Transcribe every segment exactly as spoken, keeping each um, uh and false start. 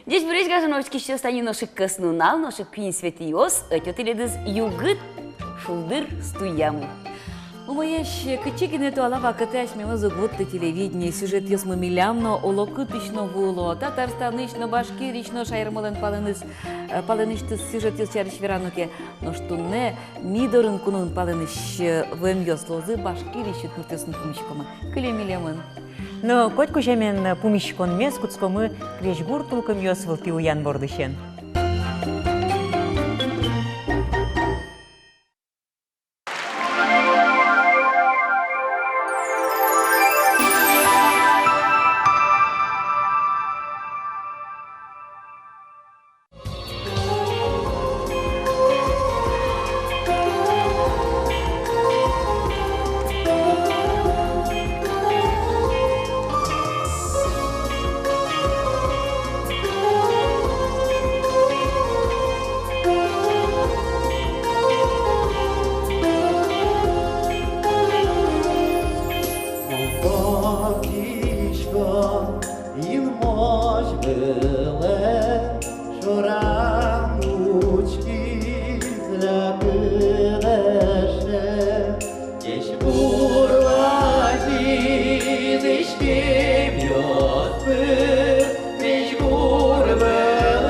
Ӟечбуресь, гажано учкисьёс, тани нош ик кӧснунал, нош ик куинь Светӥос ӧтё тӥледыз «Югыт шулдыр» студиямы. Умоесь, кытчы гинэ туала вакытэ асьмемыз уг вутты телевидение. Сюжетъёсмы милям но, олокытысь но вуыло. Татарстанысь но, Башкириысь но шаермылэн палэныз, э, палэнысьтыз сюжетъёс сярысь верано ке. Нош туннэ ми дорын куноын палэнысь, э, вуэмъёс луозы, Башкириысь удмуртъёсын пумиськомы. Кылем милемын. Но котькузьымен пумиськонмес кутскомы крезьгур тулкымъёс вылтӥ уян бордысен. Инмозь вылэ шорам учкиз лякыт эше. Ӟечбур ласянь иськемъёс пыр ӟечбур вылӥз.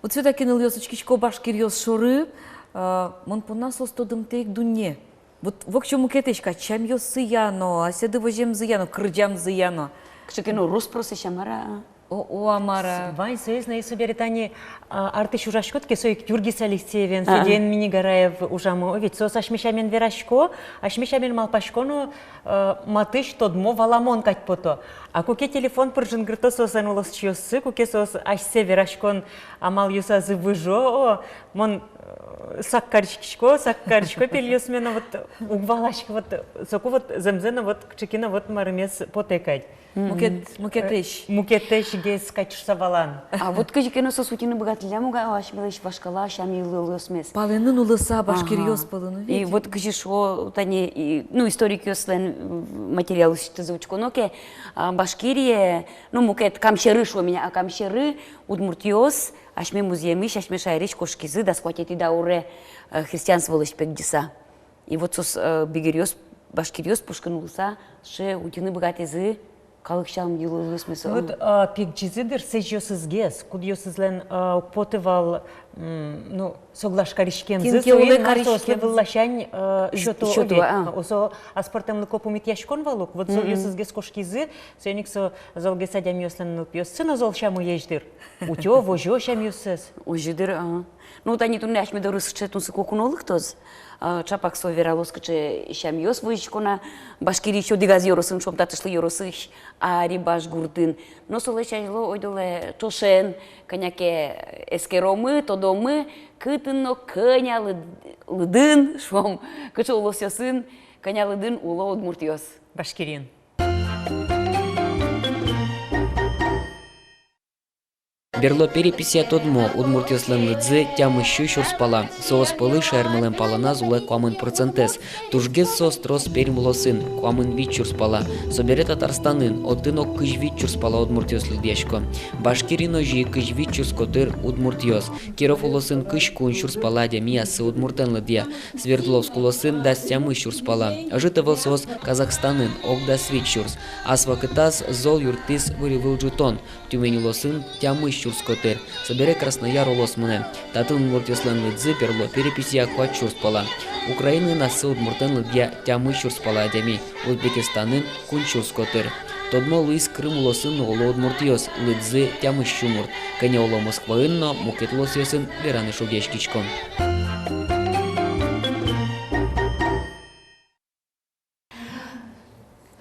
Вот всё-таки, нылъёс, учкисько башкиръёс шоры, э, мон понна соос тодымтэ ик дунне. Вот воксё мукетэсь кадь, сямъёссы яно, асьсэды воземзы яно, кырӟамзы яно. Кыӵе ке но рос-прос, сяма-а? О, о, а мар-а? Вань соиз но. И собере тани, а, артысь ужаськод ке, со ик Юргис Алексеевен, а, Федяен Миннигараев ужамы, о, ведь соос асьме сямен верасько, асьме сямен малпасько но, э, матысь тодмо, валамон кадь пото. А куке телефон пыр жингырто соослэн улосчиоссы, куке соос асьсэ вераськон амалъёсазы выжо, о, мон, э, сак кариськисько, сак карисько пельёсме но, вот, уг валаськы, вот, соку вот зэмзэ но, вот, кыӵе ке но, вот, марымез потэ кадь. Мукет-, мукетэсь. Э, мукетэсь гес кадь шуса валан. А вот кызьы ке но соос утьыны быгатӥллям ук асьмелэсь вашкала сям-йылолъёсмес. Палэнын улыса, башкиръёс пӧлын, ну, и ведь. Вот кызьы шуо тани, и, ну, историкъёслэн, м, материалъёсызы учконо ке, а, Башкирие, ну, мукет Кам сьӧры шуом ини, а Кам сьӧры удмуртъёс асьме музъемысь, асьме шаерысь кошкизы дас куатетӥ дауре, э, христианстволэсь пегӟыса. И вот соос, э, бигеръёс, башкиръёс пушкын улыса, сыӵе утьыны быгатӥзы калык сям-йылолъёсмес. Ну вот, а, пегӟизы дыр сэзьёсызгес, кудъёсызлэн, а, уг поты вал, м, ну, соглаш кариськемзы, кин ке улэ соин мар кариськем. Соослы вылласянь, а, сёто, сёто, ове. А. Со аспӧртэмлыко пумитъяськон вал ук, вот, мгм, золъёсызгес кошкизы, соин ик со золгес адямиослэн нылпиоссы но зол сямыесь дыр. Утё, возё сямъёссэс. Озьы дыр, ага. Ну, тани туннэ асьме доры сыӵе тунсыко куно лыктоз. А, чапак со вералоз, кыӵе сямъёс возисько на Башкириысь одӥгаз ёросын, шуом, Татышлы ёросысь Арибаш гуртын. Но солэсь азьло ойдолэ ӵошен кӧня ке эскеромы, тодомы, кытын но кӧня лыд-, лыдын, шуом, кыӵе улосъёсын, кӧня лыдын уло удмуртъёс. Башкириын. Берло переписья тодмо удмуртъёслэн лыдзы тямыссю сюрс пала. Соос пӧлы шаермылэн паланаз улэ куамын процентэз. Тужгес соос трос Пермь улосын, куамын вить сюрс пала. Собере Татарстанын, отын ог кызь вить сюрс пала удмуртъёс лыдъясько. Башкириын озьы ик кызь вить сюрс котыр удмуртъёс. Киров улосын кызь куинь сюрс пала адями ассэ удмуртэн лыдъя. Свердловск улосын дас тямыс сюрс пала. Ӧжыт ӧвӧл соос Казахстанын, ог дас вить сюрс. Ас вакытаз зол юрттӥз выль выль ӝутон. Тюмень улосын тямыс сюрс котыр. Собере Краснояр улос мынэ. Татын удмуртъёслэн лыдзы берло переписья куать сюрс пала. Украинаын ассэ удмуртэн лыдъя тямыс сюрс пала адями. Узбекистанын куинь сюрс котыр. Тодмо луиз Крым улосын но уло удмуртъёс, лыдзы тямыссю мурт. Кӧня уло Москваын но мукет улосъёсын, вераны шугъяськиськом.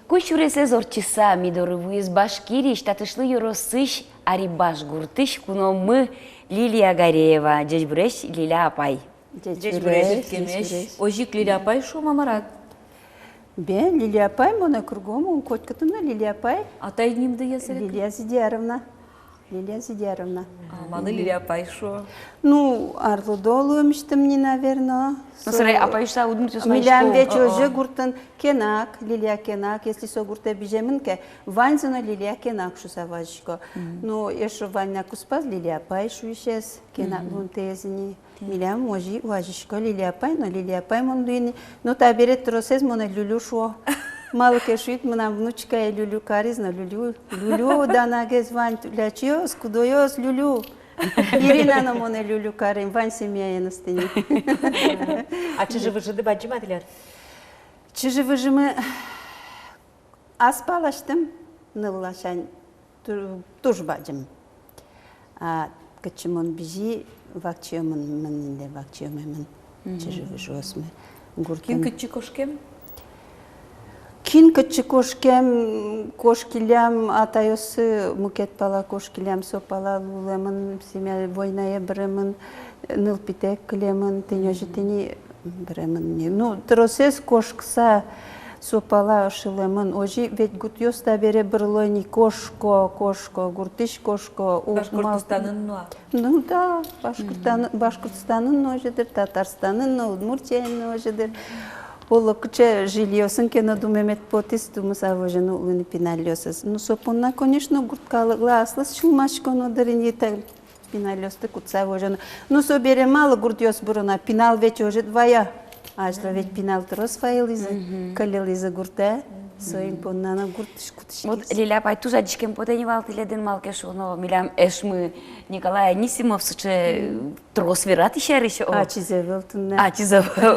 Кузь сюресэз ортчыса, ми доры вуиз Башкириысь Татышлы ёросысь Арибаш гуртысь куномы Лилия Гареева. Ӟечбуресь, Лилия апай. Ӟечбуресь, ӟечбуресь, ӟечбуресь. Озьы ик Лилия апай шуом-а, мар-а? Бен, Лилия апай, монэ кругом, котькытын но Лилия апай. Атай нимды, ясэрек? Лилия Зидьяровна. Лилия Зидьяровна. А малы Лилия апай шуо? Ну, арлыдо луэмысьтым ни, наверно. Ну, со сыре апай шуса удмуртъёс вань. Милям ведь озьы гуртын Кенак, Лилия Кенак, если со гуртэ быземын ке, ваньзы но Лилия Кенак шуса вазисько. Мгм. Ну, эшшо вань на куспаз Лилия апай шуисез, Кенак луонтэез ини. Милям озьы вазисько Лилия апай, но Лилия апай мон луи ни. Но табере тросэз монэ Люлю шуо. Малы ке шуид, мынам внучкае Люлю кариз но, Люлю, Люлю, данагес вань, тулячиос, кудоёс, Люлю. Ирина но монэ Люлю карем, вань семьяеныз тӥни. А чыжы-выжыды бадӟым-а тӥляд? Чыжы-выжымы ас паласьтым, ныл ласянь ту-, туж бадӟым. А кытчы мон бызи, вакчиё мон, мон инде вакчиё мон, мон. Мгм. Чыжы-выжыосмы гуртын. Кин кытчы кошкем? Кин кытчы кошкем, кошкиллям, атайёссы мукет пала кошкиллям, со пала лулэмын, семья войнае быремын, нылпитэк кылемын, тӥни озьы тӥни. Быремын ни. Ну, тросэз кошкыса, со пала ошылэмын. Озьы ведь гуртъёс табере бырло ни, кошко, кошко, гуртысь кошко. Башкортостанын но-а? Ну да, Башкортостан-, Башкортостанын но озьы дыр, Татарстанын но, Удмуртиын но озьы дыр. Оло кыӵе жильёсын ке но думемед потӥз, думыса возёно улыны пиналъёсыз. Ну, со понна, конечно, гурт калыклы аслыз сюлмаськоно дыр ини, та пиналъёсты кутса возёно. Ну, собере малы гуртъёс быро на, пинал ведь озьы ик вая. Азьло ведь пинал трос вайылӥзы, кыльылӥзы гуртэ. Соин понна но гуртысь кутӥськиз. Вот, Лиля апай, туж адӟиськем потэ ни вал тӥледын, малы ке шуоно, милям эшмы Николай Анисимов сыӵе трос вератӥсь арысь, о. Ачиз ӧвӧл туннэ. Ачиз ӧвӧл.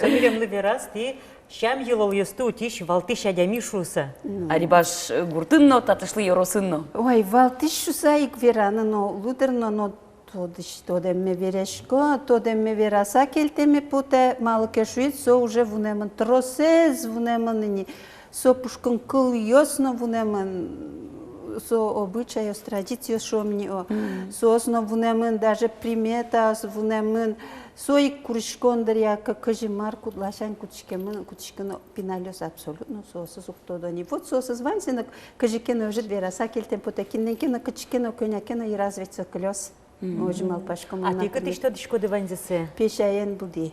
Со милемлы вераз, тӥ сям-йылолъёсты утись валтӥсь адями шуыса. Ну. Арибаж гуртын но, татышлы ёросын но. Ой, валтӥсь шуыса ик вераны но уг луы дыр но, но тодӥсь, тодэмме верасько, тодэмме вераса кельтэме потэ, малы ке шуид, со уже вунэмын, тросэз вунэмын ини. Со пушкын кылъёс но вунэмын, со обычайёс, традициос шуом ни, о. Мгм. Соос но вунэмын, даже приметаос вунэмын. Со ик куриськон дыръя, к-, кызьы мар куд-, ласянь кутӥськемын, кутӥськыны пиналъёс абсолютно соосыз уг тодо ни. Вот соосыз ваньзэ но кызьы ке но ӧжыт вераса кельтэм потэ, кинлэн ке но, кытчы ке но, кӧня ке но йыраз ведь со кылёз. Мгм. Озьы малпасько мон. А тӥ кытысь тодӥськоды ваньзэ сое? Песяен буди.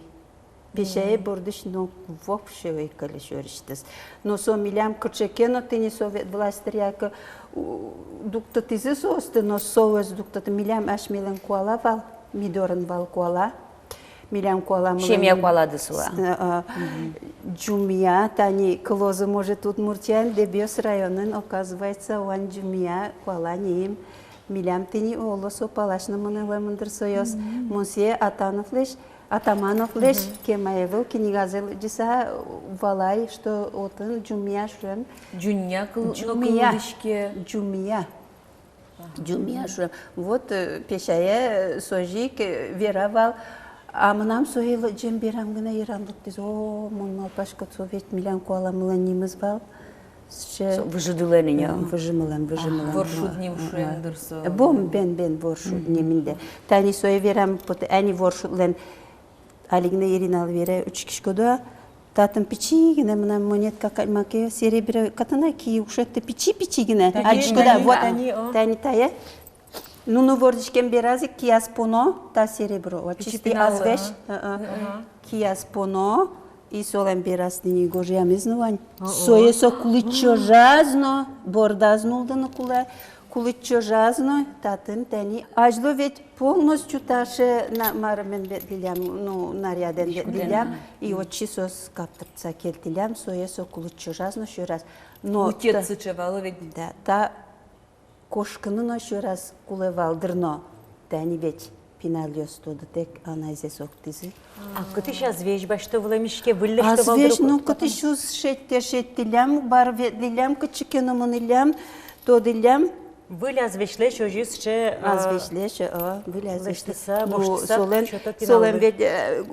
Песяе бордысь но вообще ӧй кыльы сярысьтыз. Но со милям кыӵе ке но тӥни совет власть дыръя ке, у, дугдытӥзы соосты, но соос дугдыт-, милям асьмелэн куала вал, ми дорын вал куала. Милям куаламылэн... Семья куалады со-а? С-, э, э, мгм. Ӟумъя, тани кылозы, может, Удмуртиын, Дэбес районын, оказывается, вань ӟумъя куала ним. Милям тӥни оло со палась но мынылэмын дыр соос. Мгм. Мон сое Атановлэсь, Атамановлэсь, мгм, кема ӧвӧл, книгазэ лыдӟыса валай, что отын ӟумъя шуэм. Ӟунья кыл-, но кылӥське. Ӟумъя. Ӟумъя шуэм. Вот, э, песяе, э, созьы ик, э, вера вал. А мынам сое лыдӟем берам гинэ йырам лыктӥз. О, мон малпасько, со ведь милям куаламылэн нимыз вал. Сыӵе. Со выжыдылэн ини, э, а? Выжымылэн, выжымылэн. Воршуд ним шуэм дыр со. Бон, бен, бен, воршуд ним инде. Тани сое верам потэ, ани воршудлэн. Али гинэ Ириналы верай, учкиськод-а, татын пичи гинэ мынам монетка кадь маке, серебро, катана кии укшетты, пичи-пичи гинэ. Тани, адӟиськод-а, тани, вот, тани, о. Тани тае. Нуны вордӥськем бераз ик кияз поно, та серебро, вот, пичи чистый пинал, азвесь, ага. Э, э. Ага. Кияз поно, и солэн бераз тӥни гожъямез но вань. О, о. Сое со кулӥд ӵожаз но, бордаз нуллыны кулэ, кулӥд ӵожаз но, татын тани. Азьло ведь полностью таӵе на-, марымен ветлӥллям, ну, нарядэн ветлӥллям, и отчы соос каптыртса кельтӥллям, сое со кулӥд ӵожаз но сьӧраз. Но утет та-, сыӵе вал ведь. Да, та кошкыны но сьӧраз кулэ вал дыр но, тани ведь пиналъёс тодытэк анайзэс октӥзы. А кытысь азвесь басьто вылэм иське, выль лэсьто вал дыр-а? Азвесь, ну, кытысь уз шедьтэ, шедьтӥллям, бары ветлӥллям, кытчы ке но мынӥллям, тодӥллям. Выль азвечлэсь озьы сыӵе, а, азвечлэсь, а, выль азвечлэсь. Лэсьтыса, ну, воштыса, солэн, сёто пиналлы. Солэн ведь, э,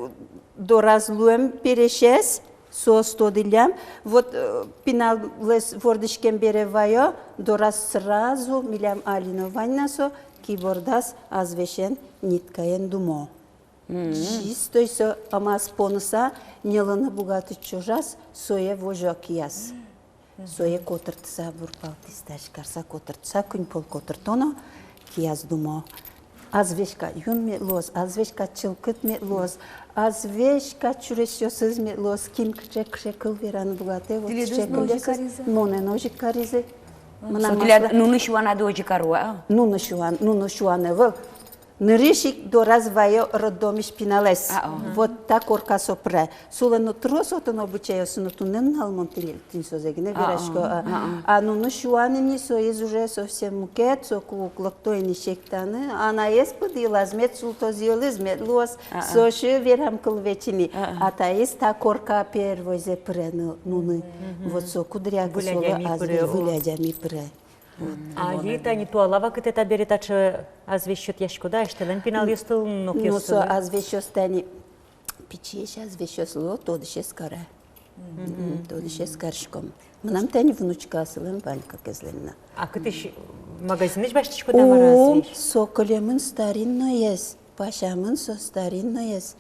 дораз луэм пересез, соос тодӥллям. Вот, э, пиналлэсь вордӥськем бере ваё, дораз сразу, милям али но вань на со, кибордаз азвесен, ниткаен думо. Мгм. Чистой со омаз поныса, ньылыны быгатӥд ӵожаз, сое возё кияз. Мгм. Сое котыртыса, бурпалтӥз, ташкарса котыртыса, куинь пол котыртоно, кияз думо. Азвесь кадь юн мед луоз, азвесь кадь чылкыт мед луоз, азвесь кадь сюресъёсыз мед луоз, кин кыӵе, кыӵе кыл вераны быгатэ, вот. Тӥледыз но озьы каризы? Монэ но озьы каризы. Мгм. Мынам... Со тӥляд нуны сюанады озьы каро-а? Нуны сюан, нуны сюан ӧвӧл. Нырысь ик дораз ваё роддомысь пиналэз. А, о. Вот та корка со пыре. Солэн но трос отын обычайёсыз но, туннэ нунал мон тӥледыз тӥни созэ гинэ верасько. А, а, а, а. А нуны сюан ини, соиз уже совсем мукет, соку уг лыкто ини сектаны. Анаез пыд йылаз мед султоз, йылыз мед луоз. А, а. Со сыӵе верам кыл ведь ини. А, а. А таиз та корка первойзэ пыре ны-, нуны. Мгм. Вот соку дыръя кызьы солы азвесь, выль адями пыре, о. Выль адями пыре. Али тани туала вакытэ табере таӵе азвесь сётъяськоды-а, асьтэлэн пиналъёстылы но, нокъёстылы? Ну, со азвесьёс тани, пичиесь азвесьёс луо, тодӥсез каре. Мгм. Мгм, тодӥсез кариськом. Мынам тани внучка, асьсэлэн вань кыкезлэн но. А кытысь, магазинысь басьтӥськоды-а, мар-а, азвесь? Ум, со кылемын старинноез. Пасямын со старинноез.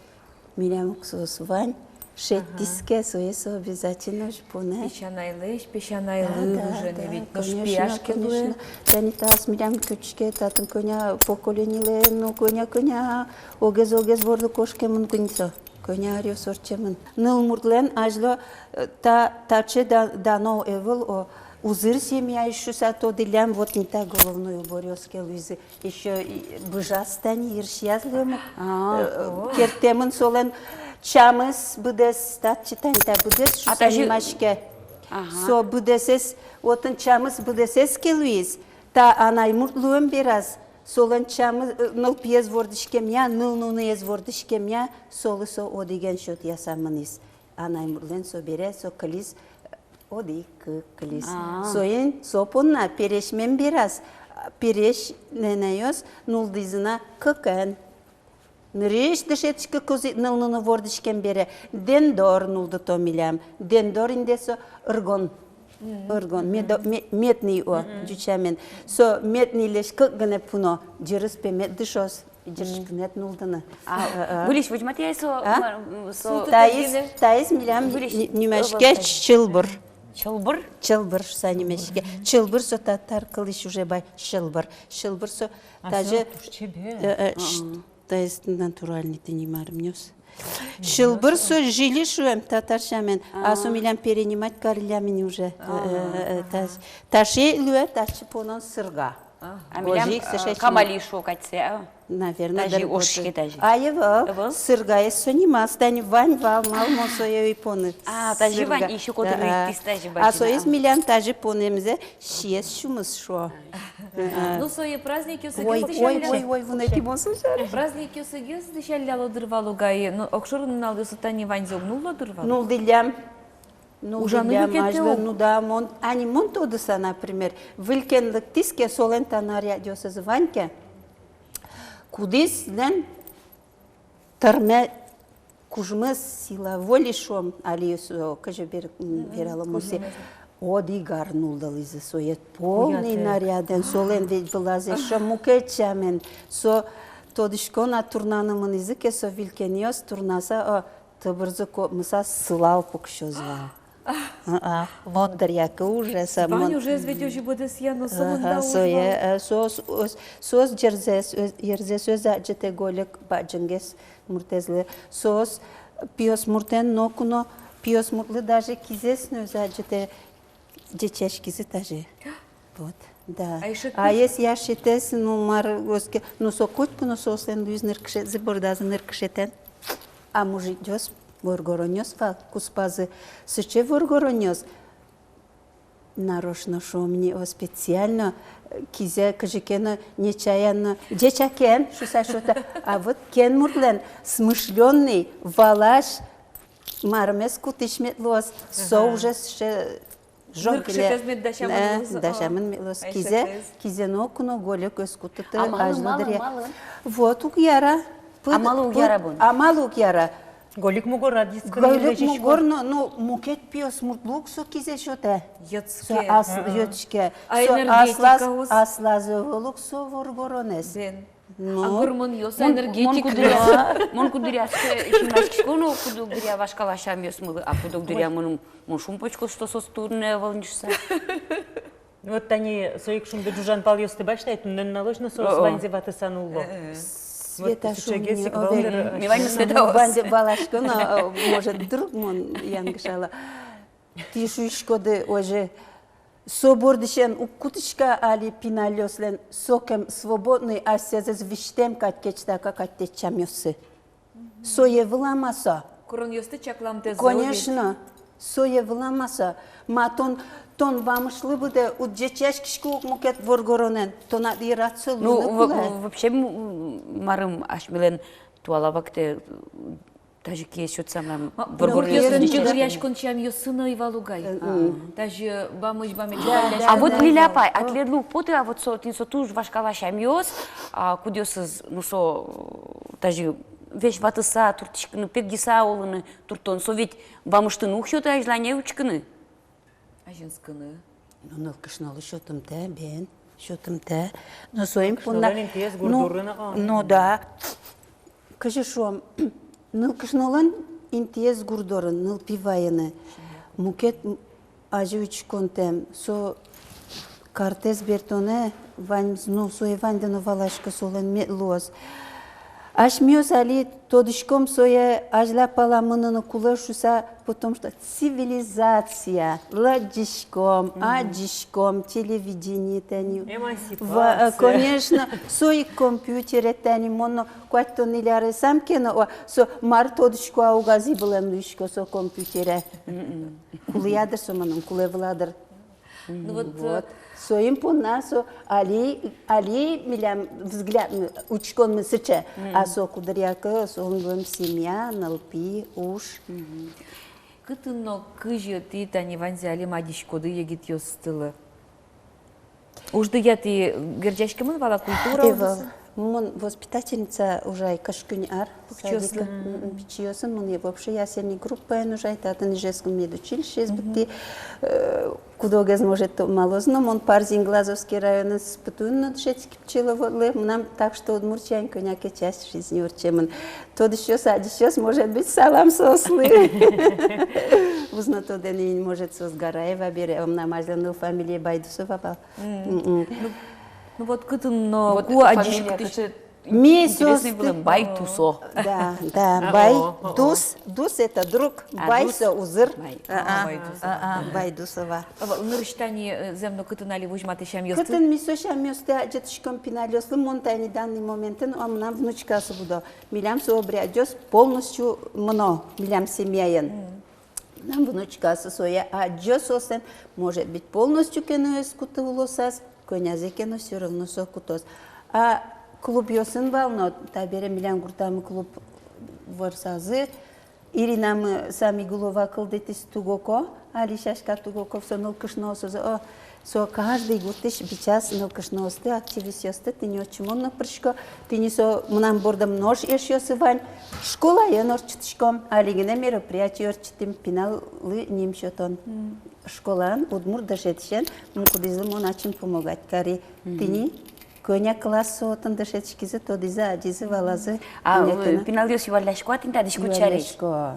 Милям ук соос вань. Шедьтӥз ке, сое со обязательно озьы понэ. Песянайлэсь песянайлы. Да, да, выжыны, да, ведь, конечно, нош пияш ке, конечно. Тани таос милям кутске, татын кӧня поколенилэн но, кӧня, кӧня, огез, огез борды кошкемын куинь со. Кӧня аръёс ортчемын. Нылмуртлэн азьло, э, та, таӵе да-, дано ӧвӧл, о, узыр семья ишшуса тодӥллям, вот не та головной уборъёс ке луизы. Ещё и быжаз тани, йырсияз луэм ук. А. Э, о. Керттэмын солэн чамыз быдэс, татчы тани та быдэс шуса нимаське. Ага. Со быдэсэз, отын чамыс быдэсэз ке луиз, та анаймурт луэм бераз, солэн чамыс, э, нылпиез вордӥськемъя, ныл нуныез вордӥськемъя, солы со одӥген сётъяса мынӥз. Анаймуртлэн со бере, со кылиз, э, одӥг, кык кылиз. А. Соин со понна пересьмем бераз, а, пересь нэнэйёс нуллӥзы на кыкен. Нырысь дышетскыкузы ныл нуны вордӥськем бере, дендор нуллыто милям. Дендор инде со ыргон. Мгм. Ыргон. Мгм. Медо-, ме-, медный, о, мгм, ӟуч сямен. Со медныйлэсь кык гинэ пуно, ӟырыз пе мед дышоз, ӟырысь, мгм, кынэт нуллыны. А, а, а. Выльысь возьматэ ай со, а? Ма-, м, со. Таиз, таиз милям, выльысь, ни-, нимаське, э, чылбыр. Чылбыр? Чылбыр шуса нимаське. Чылбыр со татар кылысь уже бай. Чылбыр. Чылбыр со. А, тазьы, со туж чебер. Э, э, ш-, а, таиз натуральный тӥни марымъёс. Чылбыр со жили шуэм татар сямен. А. А со милям перенимать кариллям ини уже. А. Э, э, э, таз-, таӵе луэ, татчы понон сырга. А. А милям, озьы ик, э, сыӵе камали шуо кадь сое, а? Наверно, тазьы дыр ошке, отын. Тазьы. А, ӧвӧл. Ӧвӧл? Сыргаез со нимаз, тани вань вал, малы мон сое ӧй поны. А, тазьы сырга. Вань, ещё котыр, да, ик тӥ тазьы бадӟым. А соиз милям тазьы понэмзэ сиес сюмыс шуо. А. Ну, сое праздникъёсыгес дӥсялляло. Ой, ой, ой, ой, вунэтӥ мон со сярысь. Праздникъёсыгес дӥсялляло дыр вал угай, но огшоры нуналъёсы тани ваньзэ уг нулло дыр вал. Нуллӥллям. Ну, ужаны ӟуч ке, азьло, ну да, мон, ани мон тодыса, например, выль кен лыктӥз ке, солэн та нарядъёсыз вань ке, кудӥзлэн тырме кужмыз, сила воли шуом, али со, кызьы бер-, м, мгм, верало Мусэ. Кужмыз. Одӥг ар нуллылӥзы сое полный нарядэн, солэн ведь вылаз эшшо мукет сямен. Со, тодӥсько на, турнаны мынӥзы ке, со выль кенъёс турнаса, о, тыбырзы копмыса сылал пуксёз вал. А-а, мон дыръя ке уже со. Вань мон. Ужез ведь озьы быдэсъяно, со мында. Ага, уж сое, вал. Э, соос, ос-, соос ӟырзэс, ӧз-, ӟырзэс ӧз адӟытэ гольык бадӟымгес муртэзлы. Соос пиосмуртэн ноку но, пиосмуртлы даже кизэс но ӧз адӟытэ, ӟечаськизы тазьы. Вот, да. А эшшо кызь. А если яшитэс, ну, мар, оске, ну, со котьку но соослэн луиз ныркышетсы, бордазы ныркышетэн. А мужикъёс воргоронъёс вал, куспазы сыӵе воргоронъёс, нарочно шуом ни, о, специально, э, кизэ кызьы ке но нечаянно, ӟечакен шуса шуто, а вот кен муртлэн смышленный, валась, мармес кутӥсь мед луоз, со уже сыӵе Жон кыле. Ныркышетэз мед дасямын, э, луоз, о, дасямын мед луоз. Кизэ, айшетэз. Кизэ ноку но гольык ӧз кутыты. А малы, азьло малы, дыръя. Малы? Вот уг яра. А малы уг яра бон? А малы уг яра? Гольык мугор адӟиськыны. Гольык мугор но, ну, мукет пиосмуртлы ук со кизэ сётэ. Йӧтске. Со ас-, ага, йӧтске. А со энергетика аслаз, ус? Аслаз ӧвӧл ук со воргоронэз. Бен. Ну. А гормонъёс, мон, энергетик. Мон куддыръя, мон куддыръя синмаськисько но, куддыръя вашкала сямъёсмылы, а куддыръя мыным, мон шумпотӥсько, что соос туннэ ӧвӧл ни шуса. Вот тани со ик шунды ӝужан палъёсты басьтэ, туннэ нуналозь но соос ваньзэ ватыса нулло. Э-э. Вот Света, сыӵегес шумпотӥсько ик вал дыр. Ми ваньмыз но, ваньзэ валасько но, может, вдруг мон янгышала. Тӥ шуиськоды озьы, со бордысен уг кутӥська али пиналъёслэн сокем свободной асьсэзэс визьтэм кадь, кечтака кадь тэтчамъёссы. Сое вылама со. Куронъёсты чакламтэзы. Конечно, сое вылама со. Ма тон, тон вамышлы быдэ уд ӟечаськиськы ук мукет воргоронэн, тонад йырад со луыны кулэ. Ну, в-, в-, вообще, м, марым асьмелэн туала вакытэ Тазьы кие сётсам, ма, воргоронъёс, ну, ӟечаськон сямъёссы но ӧй вал угай. Э, м. Тазьы бамысь, бамысь. Да, да, да. А вот, Лиля апай, а тӥледлы уг поты-а вот со, тӥни со туж вашкала сямъёс, а, кудъёсыз, ну, со, тазьы весь ватыса турттӥськыны, пегӟыса улыны туртон, со ведь вамыштыны уг сёты, а азьлане учкыны. Азинскыны. Ну, нылкышнолы сётымтэ, бен, сётымтэ. Но соин понна, нылкышнолэн интыез гур дорын, ну, а, ну да. Кызьы шуом, нылкышнолэн интыез гур дорын, нылпи вайыны. Мукет, м, азьвыл учконтэм, со картэз бертонэ, ваньмыз, ну, сое ваньды но валасько, солэн мед луоз. Асьмеос али тодӥськом сое, азьлапала мыныны кулэ шуса, потому что цивилизация, лыдӟиськом, адӟиськом, телевидение тани. Эмансипация. Конечно, со ик компьютере тани, мон но куатьтон ньыль аресам ке но, о, со мар тодӥсько, а угось ыбылэм луисько со компьютере. Кулэ я дыр со мыным, кулэ вылэ дыр. Ну вот, вот. Соин понна со али, али милям взгляд, м, учконмы сыӵе, а со куддыръя ке, со вылэм семья, нылпи, уж. Кытын но кызьы тӥ тани ваньзэ али мадиськоды егитъёстылы? Уждыя тӥ герӟаськемын вал-а культура удысын? Мон воспитательница ужай кызь куинь ар. Пичиосын. Садикын, м, м, пичиосын. Мон и вообще ясельник группаын ужай, татын Ижевскын медучилищеез быдтӥ. Э, куд-огез, может, тодмалоз но, мон Парзин, Глазовский районын, Сыпытуын но дышетски пчеловодлы. Мынам, так что, Удмуртиын кӧня ке часть жизни ортчемын. Тодӥсьёс, адӟисьёс, может быть, салам соослы. Уз но тодэ ни, может, соос Гараева бере, а мынам азьло ныл фамилия Байдусова вал. М. Ну, ну вот кытын но, вот ку адӟиськытӥсь. Ми интересный соосты вылэм, Байтусо. Да, да, а, Бай, о, о, о. Дус, дус это друг, а, Бай дус со узыр. Бай. А, а, Байдусова. А, а, Байдусова. А вот нырысь тани, э, зэм но, кытын али возьматӥсь сямъёсты? Кытын ми со сямъёсты адӟытӥськом пиналъёслы, мон тани данный моментын, а мынам внучкаосы будо. Милям со обрядъёс полностью мыно, милям семьяен. Мынам внучкаосы сое адӟо, соослэн, может быть, полностью ке но ӧз куты улосаз, кӧнязэ ке но всё равно со кутоз. А клубъёсын вал но, табере милям гуртамы клуб ворсазы, Иринамы Самигулова кылдытӥз Тугоко, али Сяська Тугоков, со нылкышноосыз, о, со каждый гуртысь бичаз нылкышноосты, активистъёсты, тӥни отчы мон но пырисько, тӥни со мынам бордам нош эшъёсы вань, школаен ортчытӥськом, али гинэ мероприятие ортчытӥм, пиналлы ним сётон. М. Школаын, удмурт дышетӥсен, мукетызлы мон ачим помогать кари. Мгм. Тӥни кӧня класс со отын дышетскизы, тодӥзы, адӟизы, валазы. А, кӧня ке но, э, пиналъёс юаллясько-а тӥни та дӥськут сярысь? Юаллясько.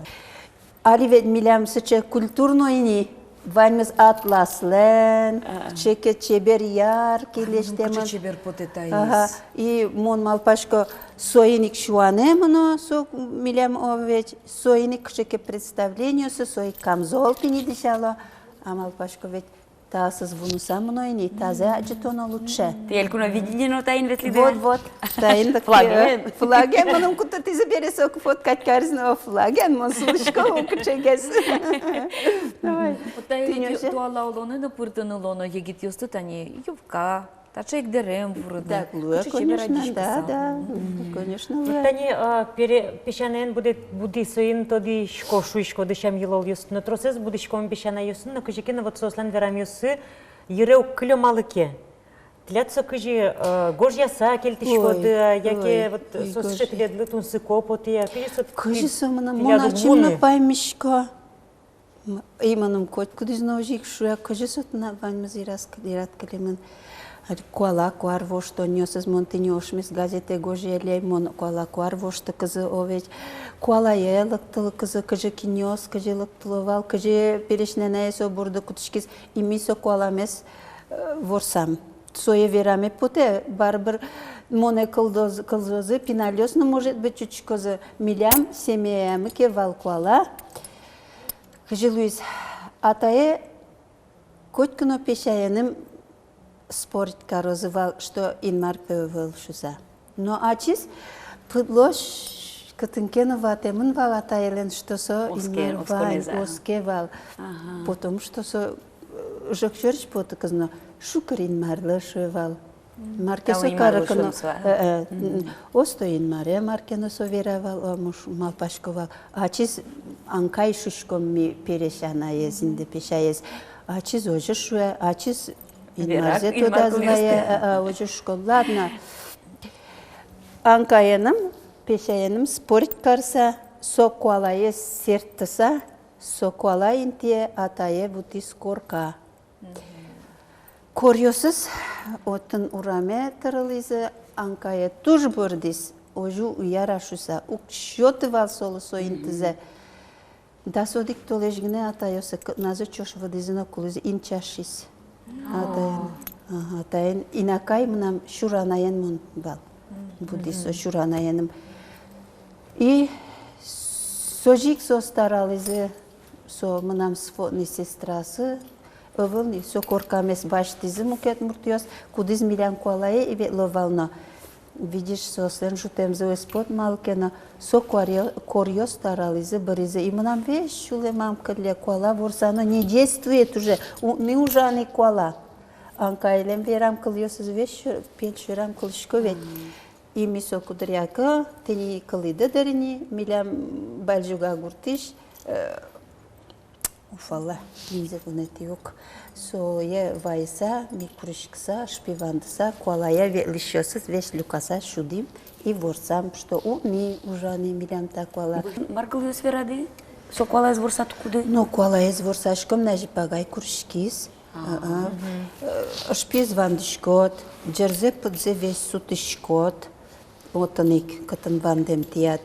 Али ведь милям сыӵе культурной ини, ваньмыз атласлэн, а, кыӵе ке чебер яркий лэсьтэмын. Кыӵе чебер потэ таиз. Ага. И мон малпасько, соин ик сюанэ мыно, со милям, о, ведь, соин ик кыӵе ке представлениосы, со ик камзол тӥни дӥсяло, а малпасько ведь, таосыз вунысал мыно ини, тазэ адӟытоно лучше. Тӥ элькуновидение но таин ветлӥды? Вот, вот, таин дак. Флаген. Флаген, мыным кутытӥзы бере, соку фоткать каризы но, флаген, мон сылӥсько, о, кыӵегес. Давай. Вот таин тӥни озьы. Туала улонэ но пыртыны луоно егитъёсты, тани юбка, таӵе ик дэрем вурыны. Так, луэ, конечно, да, да. Мгм. Конечно, луэ. Вот тани, а, пере-, песянаен будэ-, будӥ, соин тодӥсько шуиськоды сям-йылолъёсты но, тросэз будӥськом песянайёсын но, кызьы ке но вот соослэн верамъёссы йыре уг кылё, малы ке. Тӥляд со кызьы, э, гожъяса кельтӥськоды-а, яке вот со сыӵе тӥледлы тунсыко потэ-а, кызьы со тӥ-, кызьы со мынам, тӥляд мон ачим но паймисько. М, и мыным котькудӥз но озьы ик шуэ, кызьы со тынад ваньмыз ярат-, ярат кылемын. Али куала куар воштонъёсыз, мон тӥни ошмес газетэ гожъялляй, мон куала куар воштыкузы, о ведь. Куалае лыктылыкузы, кызьы кинъёс, кызьы лыктыло вал, кызьы пересь нэнае со бурдо кутӥськиз, и ми со куаламес, э, ворсам. Сое вераме потэ, барыбер монэ кылдоз-, кылзозы, пиналъёс но, может быть, учкозы, милям семьяямы ке вал куала. Кызьы луиз, атае котьку но песяеным спорить карозы вал, что Инмар пе ӧвӧл шуса. Но ачиз пыдлось кытын ке но ватэмын вал атаелэн, что со Инмар вань, оске вал. Ага. Потому что со, э, ӝӧк сьӧрысь потыкуз но, шукыр Инмарлы шуэ вал. Мар ке со карыку но, э, э, м, осто Инмаре, мар ке но со вера вал, о, муш-, малпасько вал. Ачиз анкай шуиськом ми пересь анаез, инде песяез. Ачиз озьы шуэ, ачиз Инмарзэ тодаз вае, э, э, озьы шуисько. Ладно. Анкаеным, песяеным спорить карса, со куалаез сэрттыса, со куала интые атае вуттӥз корка. Мгм. Коръёсыз отын ураме тырылӥзы, анкае туж бӧрдӥз, озьы уяра шуса, уг сёты вал солы со интызэ. Дас одӥг толэзь гинэ атаез кыкназы ӵош выдӥзы но кулӥзы, инчашиз. Атаен. Ага, атаен. Инакай мынам сюранаен мон вал. Будӥз со сюранаеным. И созьы ик соос старализы, со мынам сводный сестрасы, ӧвӧл ни, со коркамес басьтӥзы мукет муртъёс, кудӥз милям куалае ветло вал но. Видишь, соослэн жутэмзы ӧз пот, малы ке но со коръё-, коръёс старализы, быризы. И мынам весь сюлэмам кылле куала ворсано, не действует уже, у-, не ужаны куала. Анкайлэн верам кылъёсыз весь сё-, пельсёрам кылӥсько ведь. И ми соку дыръя ке, тӥни кылӥды дыр ини, милям Бальжуга гуртысь, э, Уфала, нимзэ вунэтӥ ук. Сое вайыса, ми куриськыса, шпи вандыса, куалае ветлӥсьёсыз весь люкаса сюдӥм и ворсам, что у-, ми ужаны, милям та куала. Мар кылъёс верады? Со куалаез ворсатыкуды? Но куалаез ворсаськом, на же пагай куриськиз. А. Ага. Э, шпиез вандӥськод, ӟырзэ-пыдзэ весь сутӥськод, отын ик, кытын вандэм тӥяд,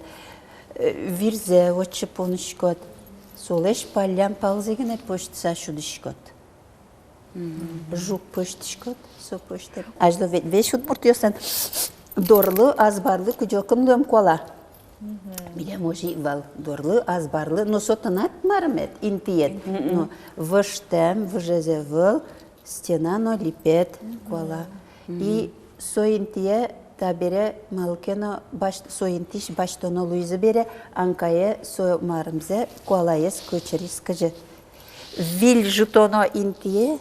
э, вирзэ отчы поныськод, солэсь паллям палзэ гинэ пӧзьтыса сюдӥськод. Мгм. Жуг пӧзьтӥськод, со пӧзьтэм. Азьло ведь весь удмуртъёслэн дорлы, азбарлы кыдёкын луэм куала. Мгм. Милям озьы ик вал, дорлы, азбарлы, но со тынад мармед, интыед. Мгм. Но выжтэм, выжез ӧвӧл, стена но липет куала. Мгм. И со интые табере малы ке но бась-, со интысь басьтоно луизы бере, анкае со мармзэ, куалаез кӧчыриз кызьы. Виль жутоно интые,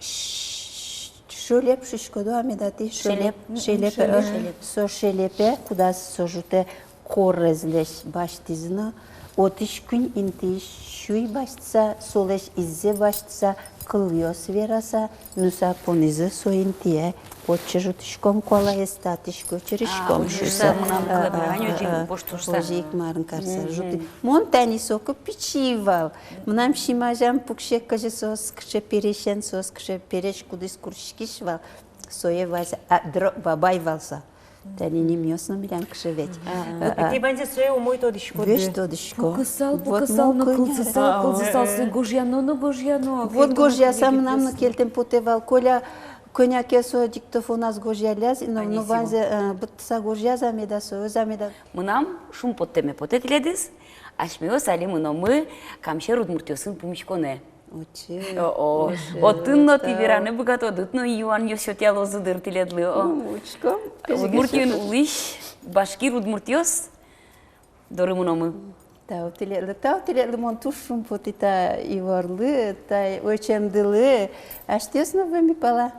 Ш-, шелеп шуиськоды-а меда тӥ? Шелеп. Шелеп. Мгм, шелеп, шелеп. Э, со шелепе, кудаз со жутэ, корезлэсь басьтӥзы но, отысь куинь интыысь сюй басьтыса, солэсь иззэ басьтыса, кылъёс вераса, нуса понӥзы со интые. Отчы жутӥськом куалаез, татысь кӧчыриськом шуса. А, отчы жутса, мынам кылэме, а, а, а, а, воштурса. Озьы ик марын карса жутӥ. Мон тани соку пичи вал. Мынам синмазям пуксе, кызьы соос кыӵе пересен, соос кыӵе пересь, кудӥз куриськись вал, сое вазь-, а, дро-, бабай вал со. Тани нимъёс но милям кыӵе ведь. А, а. Тӥ ваньзэ сое умой тодӥськоды. Весь тодӥсько. Пукысал, вот пукысал но, кылзысал, а, кылзысал, э, сое гожъяно но гожъяно. Вот гожъяса мынам но кельтэм потэ вал, Коля, кӧня ке со диктофоназ гожъялляз, но, но ваньзэ, э, быдтыса гожъяз-а меда со, ӧз-а меда. Мынам шумпоттэме потэ тӥледыз, асьмеос али мыномы Камсьӧр удмуртъёсын пумиськонэ. Отчы. О-о. Отын но тӥ вераны быгатоды, отын но юанъёс сётъялозы дыр тӥледлы, о. Ну, учком. Удмуртиын улӥсь башкир удмуртъёс доры мыномы. Тау тӥледлы, тау тӥледлы, мон туж шумпотӥ та иворлы, та ойчемдылы. Асьтэос но вӧй ми пала.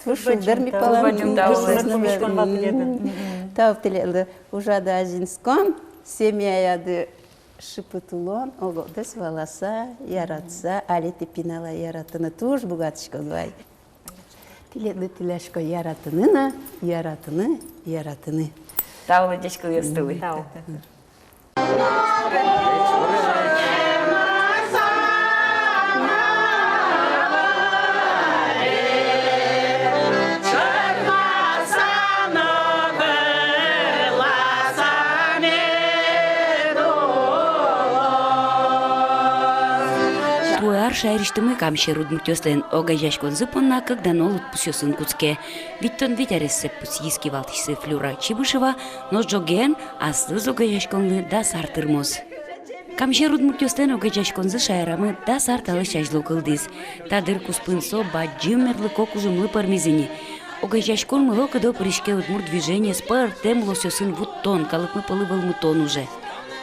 Туж шулдыр ми пала. Туж бадӟым тау. Туж бадӟым тау. Мгм. Тау тӥледлы. Ужады азинскон, семьяяды шыпыт улон, ог-огдэс валаса, яратыса, али тӥ пинала яратыны туж быгатӥськоды вай. Тӥледлы тӥлясько яратыны но, яратыны, яратыны. Тау лыдӟиськылъёстылы. Тау. Туэ ар шаерысьтымы Камсьӧр удмуртъёслэн огазеяськонзы понна кык дано лыдпусъёсын кутске. Витьтон вить аресэ пусйиз кивалтӥсьсы Флюра Чибышева, нош ӝоген аслыз огазеяськонлы дас ар тырмоз. Камсьӧр удмуртъёслэн огазеяськонзы шаерамы дас ар талэсь азьло кылдӥз. Та дыр куспын со бадӟым мерлыко кужымлы пӧрмиз ини. Огазеяськон мыло-кыдо пыриське удмурт движениез пӧртэм улосъёсын вуттон, калыкмы пӧлы вӧлмытон уже.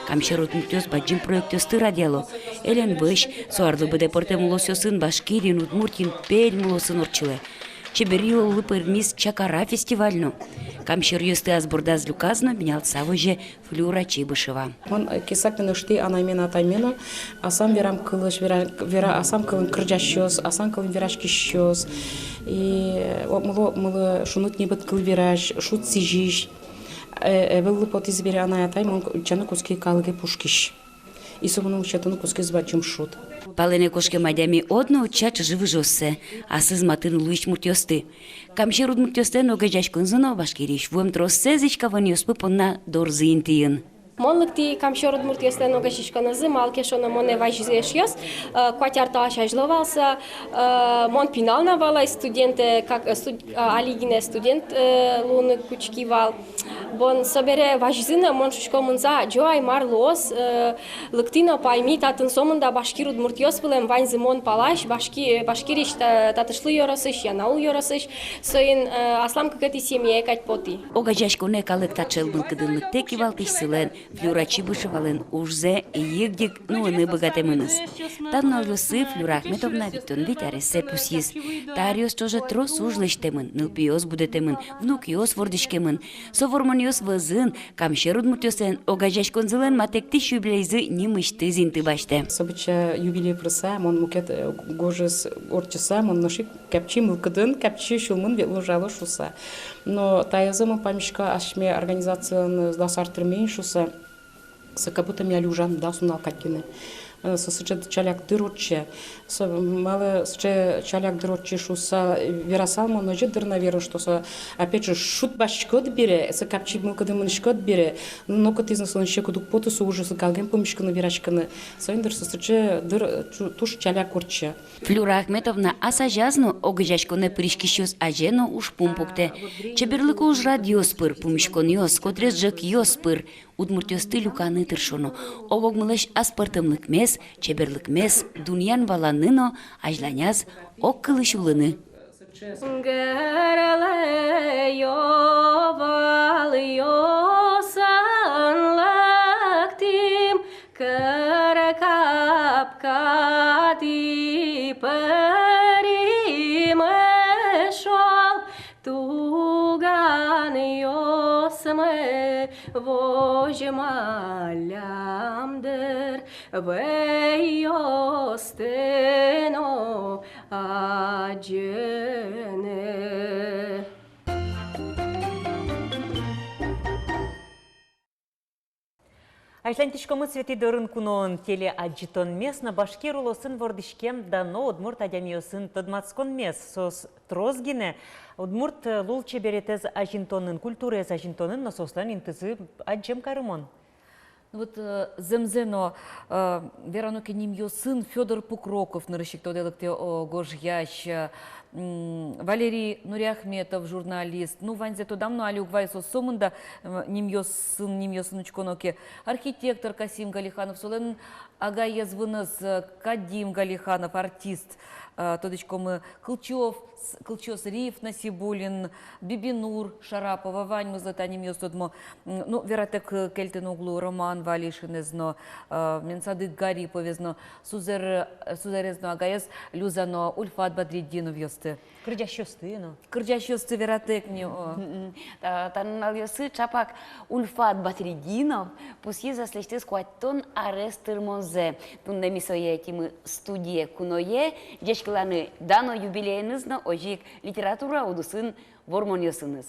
Камсьӧр удмуртъёс бадӟым проектъёсты радъяло. Элен вӧсь, со арлы быдэ пӧртэм улосъёсын, Башкириын, Удмуртиын, Пермь улосын ортчылэ. Чеберъёслы пӧрмиз «Чакара» фестиваль но. Камсьӧръёсты ас бордаз люказ но, менялтыса возе Флюра Чибышева. Мон, э, кесак но ыштӥ анайме но атайме но, асам верам кылысь, вера, вера, асам кылын кырӟасьёс, асам кылын вераськисьёс. И, э, о, мыло, мыло шуныт-небыт кыл верась, шуд сӥзись. Э, ӧвӧл потӥз бере анай-атай, мон утчаны кутски калыке пушкысь. И со мыным утчатыны кутскиз бадӟым шуд. Палэнэ кошкем адями одно утча чыжы-выжыоссэ, аслыз матын луись муртъёсты. Камсьӧр удмуртъёслэн огазеяськонзы но Башкириысь вуэм троссэ зӥськавонъёс пыр понна дорзы интыын. Мон лыктӥ Камсьӧр удмуртъёслэн огазеяськонзы, малы ке шуоно, монэ вазиз эшъёс, э, куать ар талэсь азьло вал со, э, мон пинал на вал ай студент, э, как, э, студ-, э, али гинэ студент, э, луыны кутски вал. Бон собере вазизы но, мон шуисько, мынза ӟо ай, мар луоз, э, лыкты но пайми, татын сомында башкир удмуртъёс вылэм, ваньзы мон палась, башки-, Башкириысь та-, Татышлы ёросысь, Янаул ёросысь, соин, э, аслам кыкетӥ семьяе кадь потӥ. Огазеяськонэ калык таӵе мылкыдын лыктэ кивалтӥсьсылэн, Флюра Чибышевалэн ужзэ йыг-йыг нуыны быгатэмыныз. Та нуналъёсы Флюра Ахметовна витьтон вить арессэ пусйиз. Та аръёс ӵоже трос уж лэсьтэмын, нылпиос будэтэмын, внукъёс вордӥськемын. Со вормонъёс вӧзын Камсьӧр удмуртъёслэн огазеяськонзылэн матэктӥсь юбилейзы нимысьтыз инты басьтэ. Собере юбилей пырыса, мон мукет, э, гожъёс ортчыса, мон нош ик капчи мылкыдын, капчи сюлмын ветло, ужало шуыса. Но таизэ мон паймисько, асьме организациын дас ар тырме ини шуыса. Со как будто ми али ужам дас нунал кадь гинэ. Э, со сыӵе чаляк дыр ортче. Со малы сыӵе чаляк дыр ортче шуыса, э, верасал мон озьы дыр, наверно, что со, опять же, шуд басьтӥськод бере, со капчи мылкыдын мынӥськод бере, нокытӥз но солэн секыт уг поты со ужзэ калгем пумиськыны, вераськыны. Соин дыр со сыӵе дыр, э, ту-, туж чаляк ортче. Флюра Ахметовна ас азяз но огазеяськонэ пыриськисьёс азе но ужпум пуктэ. Чеберлыко ужрадъёс пыр, пумиськонъёс, котырес ӝӧкъёс пыр удмуртъёсты люканы тыршоно. Ог-огмылэсь аспӧртэмлыкмес, чеберлыкмес дунъян валаны но азьланяз огкылысь улыны. Герлэ ё валъёсын лыктӥм, кыр капкатӥ пыримы шуал, туганъёсмы возьмаллям дыр, вӧйёсты но адӟыны. Азьланьтӥськомы «Светӥ дорын куноын» телеадӟытонмес но башкир улосын вордӥськем дано удмурт адямиосын тодматсконмес. Соос трос гинэ удмурт, э, лулчеберетэз азинтонын, культураез азинтонын но соослэн интызы адӟем карымон. Ну вот, э, зэмзэ но, э, верано ке, нимъёсын Фёдор Пукроков нырысь ик тодэ лыктэ, о, гожъясь, э, м, Валерий Нуриахметов, журналист. Ну, ваньзэ тодам но, али уг вай соос сомында, э, нимъёсын, нимъёсын учконо ке. Архитектор Касим Галиханов, солэн агаез-выныз, э, Кадим Галиханов, артист, э, тодӥськомы, кылчиос, кылчиос Риф Насибуллин, Бибинур Шарапова, ваньмызлы та нимъёс тодмо. М, ну, вератэк, э, кельтыны уг луы Роман Валишинэз но, э, Менсадык Гариповез но, сузэр-, э, сузэрез но агаез Люза но Ульфат Бадретдиновъёсты. Кырӟасьёсты но. Кырӟасьёсты вератэк ни, о. Мгм. Та, та нуналъёсы чапак Ульфат Бадретдинов пусйиз аслэсьтыз куатьтон арес тырмонзэ. Туннэ ми сое ӧтимы студие куное. Ӟечкыланы дано юбилееныз но, озьы ик литература удысын вормонъёсыныз.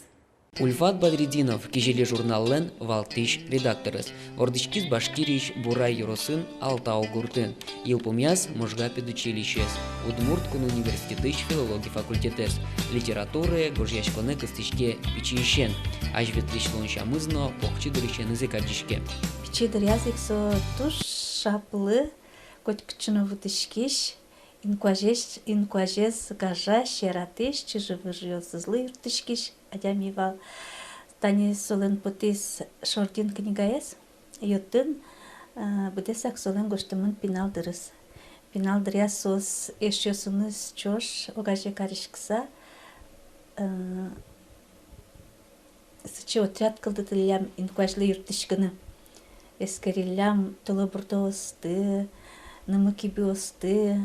Ульфат Бадретдинов, «Кизили» журналлэн валтӥсь редакторез. Вордӥськиз Башкириысь Бурай ёросын, Алтау гуртын. Йылпумъяз Можга педучилищеез, Удмурт кун университетысь филологи факультетэз. Литературае, гожъяськонэ кыстӥське пичиысен. Азьветлӥсь луонсямыз но покчи дырысеныз ик адӟиське. Пичи дыръяз ик со туж шаплы, котькытчы но вуттӥськись, инкуазез, инкуазез гажась, яратӥсь, чыжы-выжыосызлы юрттӥськись адями вал. Тани солэн потӥз Шордин книгаез, и отын, э, быдэсак солэн гожтэмын пинал дырыз. Пинал дыръя соос эшъёсыныз ӵош огазе кариськыса, э, сыӵе отряд кылдытӥллям инкуазьлы юрттӥськыны. Эскериллям тылобурдоосты, нымы-кибыосты,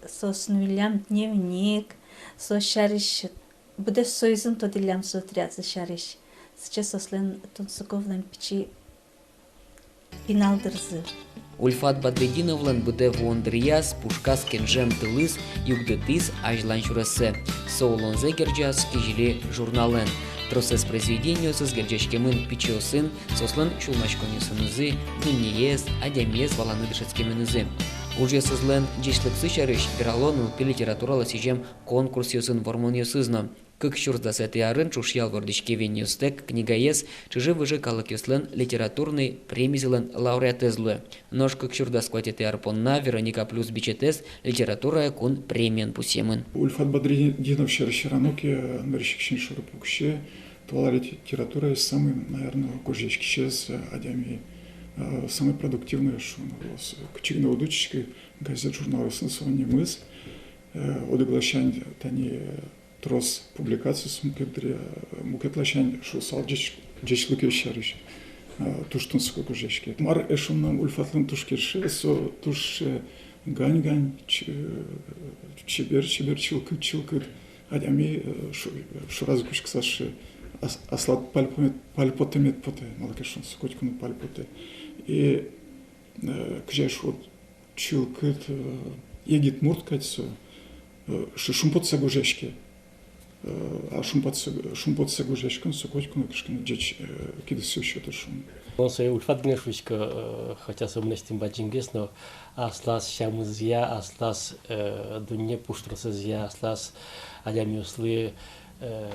соос нуиллям дневник, соос сярысь, быдэс соизын тодӥллям со отрядзы сярысь. Сыӵе соослэн тунсыко вылэм пичи пинал дырзы. Ульфат Бадретдиновлэн быдэ вуон дыръяз пушказ кенжем тылыз югдытӥз азьлань сюрессэ. Со улонзэ герӟаз «Кизили» журналэн. Тросэз произведениосыз герӟаськемын пичиосын, соослэн сюлмаськонъёсынызы, дуннеез, адямиез валаны дышетскеменызы. Ужъёсызлэн ӟечлыксы сярысь верало нылпи литературалы сӥзем конкурсъёсын вормонъёсыз но. Кык сюрс дасэтӥ арын «Ӵушъял вордӥське веньёстэк» книгаез «Чыжы-выжы» калыкъёслэн литературной премизылэн лауреатэз луэ. Нош кык сюрс дас куатетӥ ар понна «Вероника Плюс» бичетэз литературая кун премиен пусъемын. Ульфат Бадретдинов сярысь верано ке, нырысь ик син шоры пуксе, Туала литератураысь самой, наверно, гожъяськисез, э, адями, э, самой продуктивной, шуом, луоз. Кытчы гинэ уд учкы, газет-журналъёсын со нимыз, э, одӥг ласянь тани, э, трос публикациос мукет дыръя, э, мукет ласянь шуысал ӟеч-, ӟечлыкез сярысь, э, туж тунсыко гожъяське. Мар эшшо мынам Ульфатлэн туж кельше, со туж, э, гань-гань, ч-, э, чебер-чебер, чылкыт-чылкыт. Адями, э, шу-, шораз кутскыса сыӵе ас-, аслад пальпотэмед, пальпотэмед потэ, малы ке шуоно, со котьку но пальпотэ. И, э, кызьы шуод, чылкыт, э, егит мурт кадь со, э, шы-, шумпотыса гожъяське. Э, а шумпотыса, шумпотыса гожъяськон со котьку но кыӵе ке но ӟеч, э, кидысъёс сётэ, шуом. Мон сое Ульфат гинэ шуисько, э, хотя со мынэсьтым бадӟымгес, но аслаз сямызъя, аслаз, э, дунне пуштросэзъя, аслаз адямиослы, э,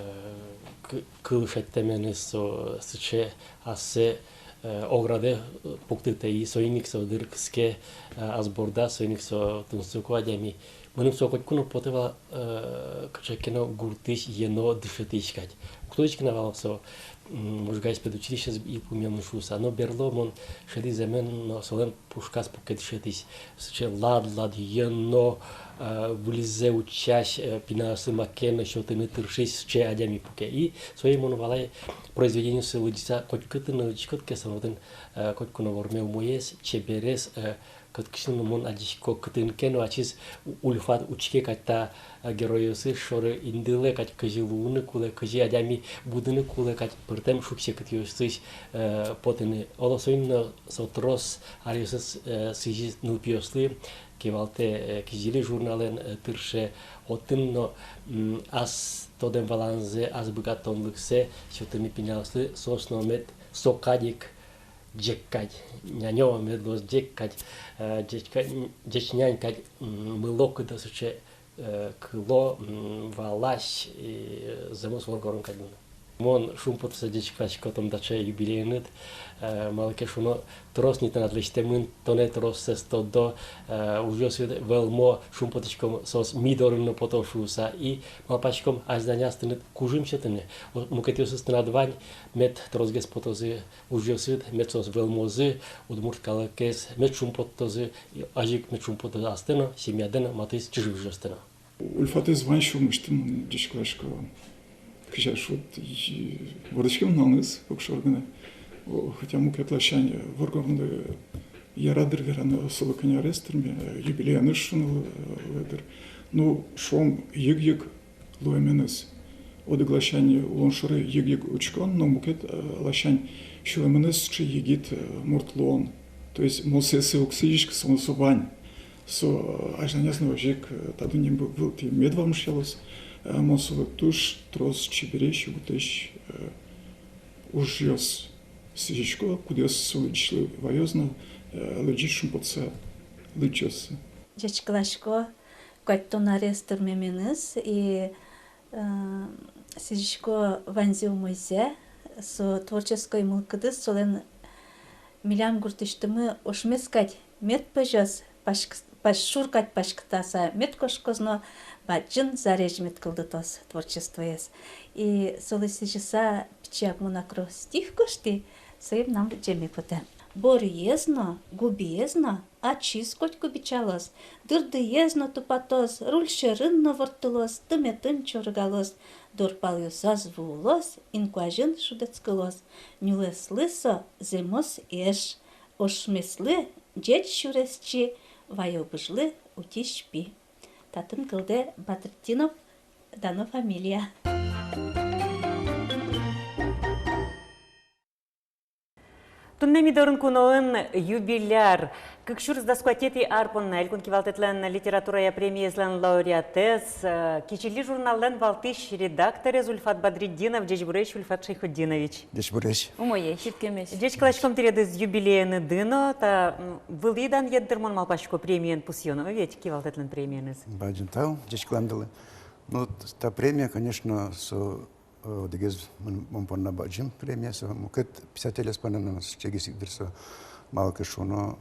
к-, кыл шедьтэменыз со сыӵе ассэ, э, оградэ, э, пуктытэ, и соин ик со дыр кыске, э, ас бордаз, соин ик со тунсыко адями. Мыным со котьку но потэ вал, э, кыӵе ке но гуртысь ено дышетӥсь кадь. Уг тодӥськы на вал со, м, Можгаысь педучилищеез йылпумъямын шуыса. Но берло мон шӧдӥ зэмен но солэн пушказ пуке дышетӥсь. Сыӵе лад-лад, ено, э, выльзэ утчась, э, пиналъёслы маке но сётыны тыршись сыӵе адями пуке. И сое мон валай произведениоссэ лыдӟыса, котькытын но лыдӟиськод ке, со отын, э, котьку но вормем умоез, чеберез, э, кыскысь но мон адӟисько, кытын ке но ачиз У-, Ульфат учке кадь та, э, геройёсыз шоры, индылэ кадь, кызьы луыны кулэ, кызьы адями будыны кулэ кадь, пӧртэм шуг-секытъёсыз, э, потыны. Оло, соин но со трос аръёсыз, э, сӥзиз нылпиослы, кивалтэ, э, «Кизили» журналэн, э, тырше, отын но, м, ас тодэм-валанзэ, ас быгатонлыксэ сётыны пиналъёслы, соос но мед со кадь ик ӟеч кадь, няньё мед луоз ӟеч кадь, э, ӟеч кадь, ӟеч нянь кадь, м, мылокыдо сыӵе, э, кыло, м, валась, и, э, зэмос воргорон кадь луыны. Мон шумпотыса ӟечкыласько тон таӵе юбилееныд, э, малы ке шуоно, трос ни тынад лэсьтэмын, тонэ тросэз тодо, э, ужъёсыд вӧлмо, шумпотӥськом, соос ми дорын но пото шуыса. И малпаськом азьланяз тыныд кужым сётыны. О, мукетъёсыз тынад вань, мед тросгес потозы ужъёсыд, мед соос вӧлмозы удмурт калыкез, мед шумпоттозы, и азьык мед шумпоттозы астэ но, семьядэ но, матысь чыжы-выжыостэ но. Ульфатэз вань сюлмысьтым мон ӟечкыласько. Кызьы шуод, и вордӥськем нуналыныз огшоры гинэ. О, хотя мукет ласянь воргоронлы яра дыр вераны, солы кӧня арес тырме, э, юбилееныз шуыны луэ дыр. Ну, шуом, йыг-йыг луэменыз. Одӥг ласянь улон шоры йыг-йыг учкон, но мукет, э, ласянь сюлэменыз сыӵе егит, э, мурт луон. То есть мон сое, сое уг сӥзиськы, со, со вань. Со, э, азьланяз но озьы ик, э, та дуннеын выл-, вылтӥ мед вамышъялоз. Э, мон солы туж трос чебересь, югытэсь, э, ужъёс сӥзисько, кудъёсыз солы ӟечлы ваёз но, э, лыдӟись шумпотыса лыдӟоз. Ӟечкыласько куатьтон арес тырмеменыз и, э, сӥзисько ваньзэ умойзэ. Со творческой мылкыдыз солэн милям гуртысьтымы ошмес кадь мед пӧзёз, паськ-, пась-, шур кадь паськытаса мед кошкоз но бадӟым зарезь мед кылдытоз творчествоез. И солы сӥзьыса пичияк мон акро стих гожтӥ, сое мынам лыдӟеме потэ. Борыез но, губиез но ачиз котьку бичалоз, дырдыез но тупатоз, руль сьӧрын но ворттылоз, тыметын чорыгалоз, дорпалъёсаз вуылоз, инкуазьын шудэтскылоз. Нюлэслы со зэмос эш, ошмеслы ӟеч сюресчи, ваё быжлы утись пи. Татын кылдэ Бадретдинов, дано фамилия. Туннэ ми дорын куноын юбиляр. Кык сюрс дас куатетӥ ар понна элькун кивалтэтлэн литературая премиезлэн лауреатэз, э, «Кизили» журналлэн валтӥсь редакторез Ульфат Бадретдинов. Ӟечбуресь, Ульфат Шайхутдинович. Ӟечбуресь. Умоесь. Чырткемесь. Ӟечкыласьком тӥледыз юбилееныды но, та, м, вылӥ данъет, дыр, мон малпасько, премиен пусъёно ведь, кивалтэтлэн премиеныз. Бадӟым тау ӟечкыландэс. Ну, та премия, конечно, со Э, одӥгез мон, мон понна бадӟым премия со, мукет писателез понна но сыӵегес ик, дыр, со, малы ке шуоно,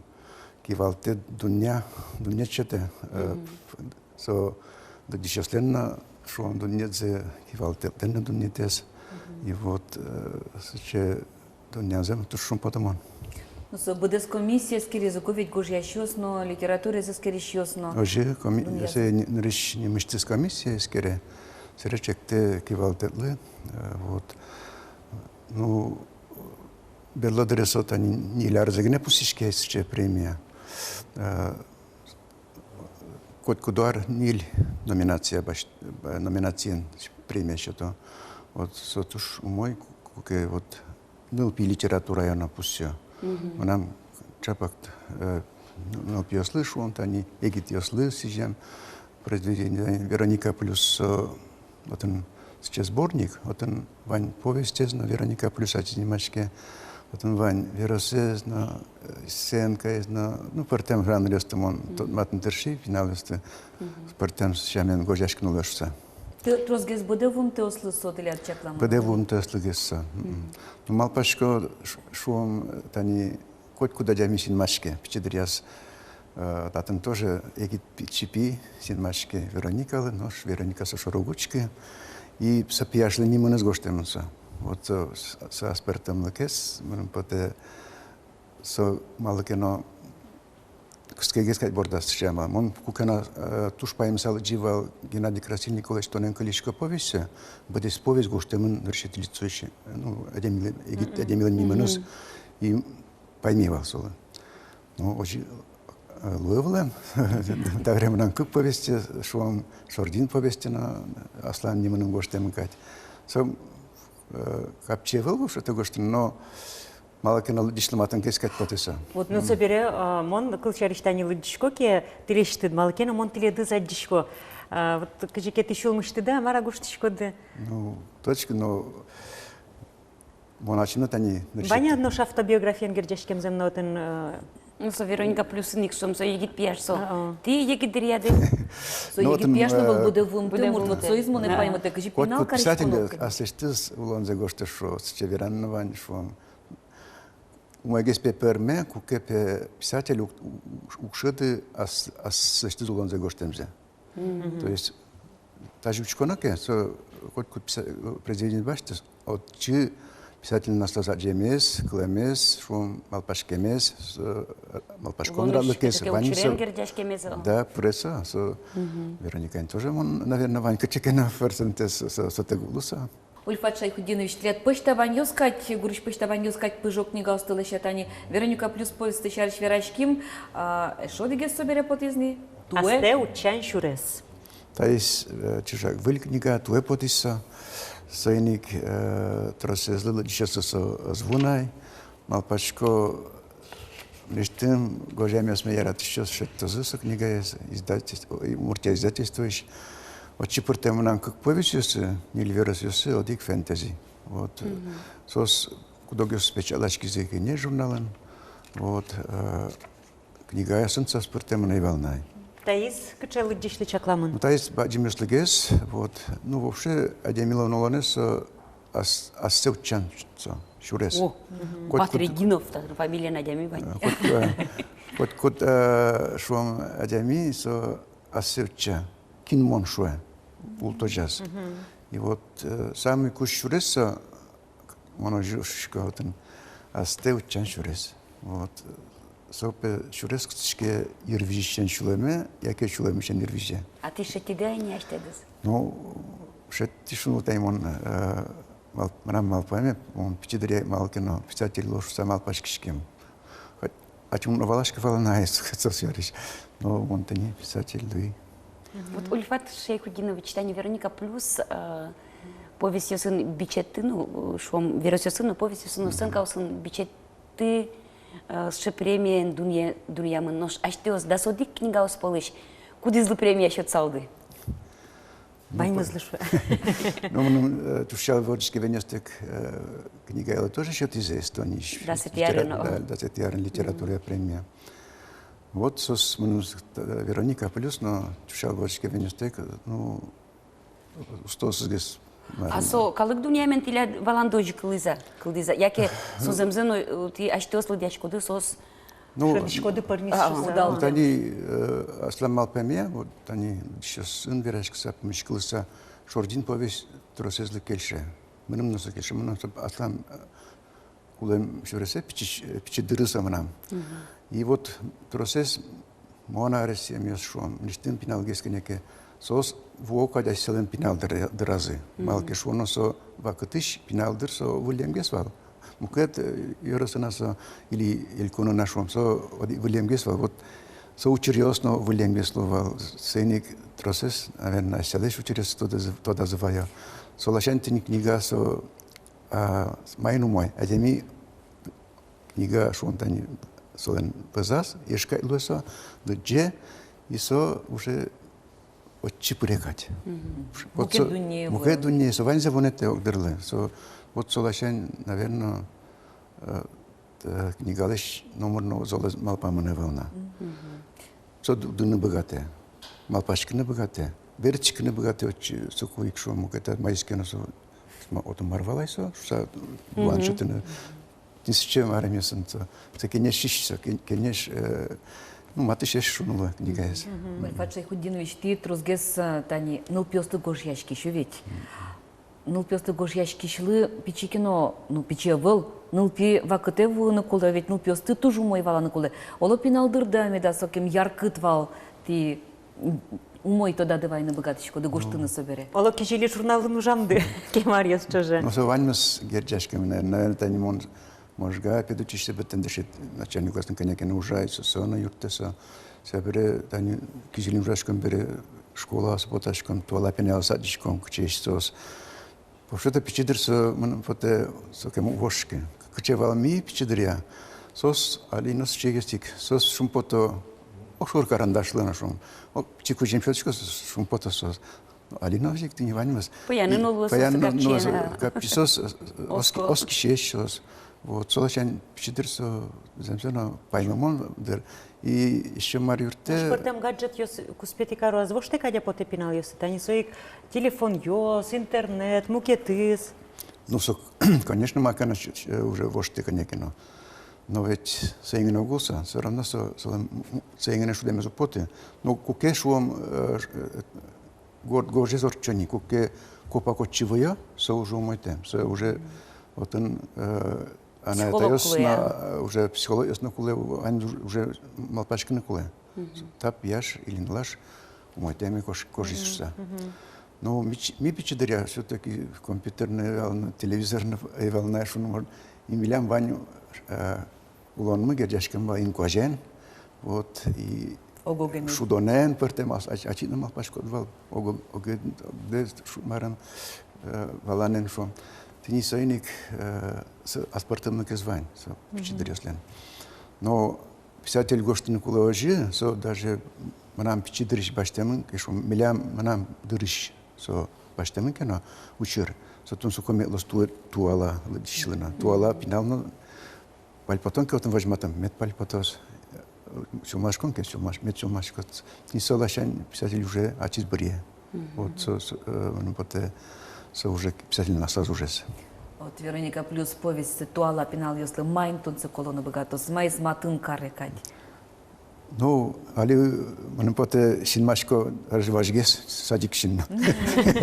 кивалтэт дунне, дуннеез сётэ, э, мгм, ф-, со лыдӟисьёслэн но, шуом, дуннеез, кивалтэтлэн но дуннеез. Мгм. И вот, э, сыӵе дунъязэ туж шумпотымон. Ну, со быдэс комиссия эскериз ук ведь, гожъясьёс но, литератураез эскерисьёс но. Озьы, коми-, дунъязы. Если не-, нырысь нимысьтыз комиссия эскере, собере чектэ кивалтэтлы, э, вот. Ну, берло дыре со тани ньыль арзэ гинэ пусйиське сыӵе премия. Э, котькуд ар ньыль номинация баш-, э, номинациен премия сёто. Вот со туж умой, ку-, куке вот нылпи литературае но пусйо. Мгм. Мынам чапак, э, нылпиослы, шуом, тани егитъёслы сӥзем произведение, Вероника Плюс, э, отын сыӵе сборник, отын вань повестез но, Вероника Плюс ачиз нимаське, отын вань веросэз но, э, сценкаез но, ну, пӧртэм жанръёсты мон тодматыны тырши, пиналъёсты, пӧртэм сямен гожъяськыны луэ шуса. Ты тросгес быдэ вуымтэослы со тӥляд чакламын? Быдэ вуымтэослы гес со. Мгм. Ну, малпасько, ш-, шуом, тани котькуд адями синмаське, пичи дыръяз, э, татын тоже егит пи-, пичи пи синмаське Вероникалы, нош Вероника со шоры уг учкы, и со пияшлэн нимыныз гожтэмын со. Вот со, с-, со аспӧртэмлыкез, мыным потэ, со малы ке но кыскегес кадь бордаз сяма. Мон куке но, э, туж паймыса лыдӟи вал Геннадий Красильниковлэсь «Тонэн кылисько» повестьсэ, быдэс повесть гожтэмын нырысетӥ лицоысь, ну, адямилэн, егит адямилэн нимыныз. И пайми вал солы. Ну, озьы, э, луэ вылэм. Табере мынам кык повестье, шуом, «Шордин» повестье но аслам нимыным гожтэмын кадь. Со, э, капчи ӧвӧл гожтэ, гожтэ, но малы ке но лыдӟисьлы матынгес кадь потэ со. Вот, ну, собере, а, мон, кылсярысь, тани лыдӟисько ке тӥлесьтыд, малы ке но мон тӥледыз адӟисько. А, вот кызьы ке тӥ сюлмысьтыды-а, мар-а гожтӥськоды? Ну, точка, но мон ачим но тани нырысетӥ. Вань-а нош автобиографиен герӟаськемзэм но отын, э, Ну, со Вероника Плюсын ик, шуом, со егит пияш со. А-а. Тӥ егит дыръяды. Со егит пияш но вал, э, быдэ вуымтэ мурт, вот соиз монэ паймытэ, кызьы пинал кариськоно. Котькуд писатель аслэсьтыз улонзэ гожтэ, шуо, сыӵе вераны вань, шуом. Умойгес пе пӧрме, куке пе писатель уг-, уг-, уг шӧды ас-, аслэсьтыз улонзэ гожтэмзэ. Мгм. То есть тазьы учконо ке, со котькуд писа-, произведение басьтэ, отчы писательлэн аслаз адӟемез, кылэмез, шуом, малпаськемез, со, э, малпаськон радлыкез, ваньмыз со. Учырен герӟаськемез. Да, пыре со, со. Мгм. Вероникаен тоже мон, наверно, вань кыӵе ке но процентэз со, со, сотэк уг луы со. Ульфат Шайхутдинович, тӥляд пӧсьтаванъёс кадь, гурысь пӧсьтаванъёс кадь пыжо книгаосты лэсьтӥды, тани «Вероника Плюс» повестьсы сярысь вераським, а, эшшо одӥгез собере потӥз ни. Туэ. «Астэ утчан сюрес». Таиз, э, чыжак выль книга, туэ потӥз со. Соин ик, э, тросэзлы лыдӟисьёслы со ӧз вуы на ай. Малпасько, мынэсьтым гожъямъёсме яратӥсьёс шедьтозы со книгаез, издательство, ой, «Удмуртия» издательствоысь. Отчы пыртэмын мынам кык повестьёсы, ньыль веросъёсы, одӥг фэнтези. Вот, э, соос куд-огъёсыз печатласькизы «Кенеш» журналын. Вот, э, книгаосын соос пыртэмын ӧй вал на ай. Таиз кыӵе лыдӟисьлы чакламын? Ну, таиз бадӟымъёслы гес, вот. Ну, вообще, адямилэн улонэз со ас-, ассэ утчан со, сюрес. О, котькуд Батрегинов, та фамилиен адями вань. Э, котькуд, э, котькуд, э, шуом, адями со ассэ утча, кин мон шуэ улытозяз. И вот, э, самой кузь сюрес со, мон озьы шуисько, отын, астэ утчан сюрес. Вот. Со пе сюрес кутске йырвизьысен сюлэме, яке сюлэмысен йырвизе. А тӥ шедьтӥды-а ини асьтэдыз? Ну, шедьтӥ шуыны луэ ай мон, э, мал-, мынам малпамеме, мон пичи дыръя малы ке но писатель луо шуса малпаськиськем. Хоть ачим но валаськы вал на ай со сярысь, но мон тани писатель луи. Вот, Ульфат Шайхутдинович, тани «Вероника Плюс», э, повестьёсын бичетты, ну, шуом, веросъёсын но, повестьёсын но, сценкаосын бичетты, э, сыӵе премиен дунъя-, дунъямын, нош асьтэос дас одӥг книгаос пӧлысь кудӥзлы премия сётсалды? Ваньмызлы шуэ. Ну, мыным, э, «Ӵушъял вождӥське веньёстэк», э, книгаелы тоже сётӥзы Эстониысь. Дасэтӥ арын, да, дасэтӥ арын литература премия. Вот соос мыным, э, «Вероника Плюс» но «Ӵушъял вождӥське веньёстэк», ну, устоосызгес. А со калык дунъямен тӥляд валанды озьы кылӥз-а, кылдӥз-а? Яке со зэмзэ но, э, тӥ асьтэос лыдъяськоды, соос шӧдӥськоды пӧрмиз шуыса? Ну, тани, э, аслам малпамея, вот тани лыдӟисьёсын вераськыса, пумиськылыса, «Шордин» повесть тросэзлы кельше. Мыным но со кельше, мынам со аслам, э, кулэм сюресэ пичи, э, пичи дыры со мынам. И вот тросэз мон аресъемъёс, шуом, мынэсьтым пиналгес кӧня ке, соос вуо кадь асьсэлэн пинал дыр-, дыразы. Малы ке шуоно, со вакытысь пинал дыр со выллемгес вал. Мукет, э, ёросын-а со или элькунын-а, шуом, со одӥг выллемгес вал. Вот со учыръёс но выллемгес луо вал. Соин ик тросэз, наверно, асьсэлэсь учыръёссэс тодазы, тодазы ваё. Со ласянь тӥни книга со, а, маин умой. Адями книга, шуом, тани солэн пӧзаз, ешкать луэ со, лыдӟе, и со уже отчы пыре кадь. Вот мукет со дуннее, мукет дуннее, со ваньзэ вунэтэ огдырлы. Со, вот со ласянь, наверно, э, э, книгалэсь номыр но золэз малпамын ӧвӧл на. Со ду-, дуны быгатэ, малпаськыны быгатэ, вераськыны быгатэ отчы, соку ик, шуом, мукетаз маиз ке но со, ма-, отын мар вал ай со, шуса, вань сётыны. Тӥни сыӵе марымъёсын со, со кенешись, со ке-, кенеш, э, ну, матысесь шуыны луэ книгаез. Мгм. Мгм. Ольфат Шайхутдинович, тӥ тросгес, э, тани нылпиосты гожъяськись, ведь? Мгм. Нылпиосты гожъяськисьлы пичи ке но, ну, пичи ӧвӧл, нылпи вакытэ вуыны кулэ, ведь нылпиосты туж умой валаны кулэ. Оло, пинал дырды меда сокем яркыт вал, тӥ умой тодады вайыны быгатӥськоды гожтыны собере. Оло, «Кизили» журналын ужамды, кема аръёс ӵоже. Ну, со ваньмыз герӟаськем, наверно, наверно, тани мон Можга педучилище быдтэмдэ, дышет, начальник классын кӧня ке но ужай, со, со но юрттэ со. Собере тани «Кизилиын» ужаськом бере, школаосы потаськом, туала пиналъёс адӟиськом, кыӵеесь соос. Вообще-то пичи дыр со, мыным потэ, сокем вошке. Кыӵе вал ми пичи дыръя, соос али но сыӵегес ик, соос шумпото, огшоры карандашлы но шум. О, пичи кузьым сётӥсько, шумпото соос. Али но озьы ик тӥни ваньмыз. Пӧяны но луэ соос, пӧяны но луэ соос, капчи соос, э, э, оски-, оскисесь соос. Вот, со ласянь пичи дыр со, зэмзэ но, паймымон дыр. И ещё мар юрттэ. Нош пӧртэм гаджетъёс куспетӥ каро ӧз воштэ кадь-а потэ пиналъёсты? Тани со ик телефонъёс, интернет, мукетыз. Ну, со, конечно, макем но, э, уже воштэ кӧня ке но. Но ведь соин гинэ уг луы со, всё равно со, со, м, м, соин гинэ шудэмез уг поты. Ну, куке, шуом, э, ш-, э, горд гожез ортчоно, куке копак отчы выё, со уже умойтэм, со уже отын, э, анай-атайёс но, э, уже психологъёс но кулэ, ань уж-, уже малпаськыны кулэ. Мгм. Та пияш или нылаш умойтэм гож-, гожъяз шуса. Мгм. Ну, ми пич-, ми пичи дыръя всё-таки компьютер но ӧй вал на, телевизор но ӧй вал на, шуом, и милям вань, э, улонмы герӟаськем вал инкуазен, вот, и шудонэн пӧртэм, ас-, ач-, ачид но малпаськод вал, ог-, ог-, огдэ шу-, марым, э, валанэн, шуом. Тӥни соин ик, э, со аспӧртэмлыкез вань, со пичи дыръёслэн. Но писатель гожтыны кулэ озьы, со даже мынам пичи дырысь басьтэмын ке, шуом, милям, мынам дырысь со басьтэмын ке но учыр, со тунсыко мед луоз туэ-, туала лыдӟисьлы но. Туала пинал но пальпотон ке отын возьматэм, мед пальпотоз. Сюлмаськон ке, сюлмась-, мед сюлмаськоз. Тӥни со ласянь писатель уже ачиз быръе. Мгм. Вот со, со, э, мыным потэ, со уже писательлэн аслаз ужез. Вот «Вероника плюс» повестьсы туала пиналъёслы маин тунсыко луыны быгатоз, маиз матын каре кадь? Ну, али, мыным потэ, синмасько, даже вазьгес садик синмасько.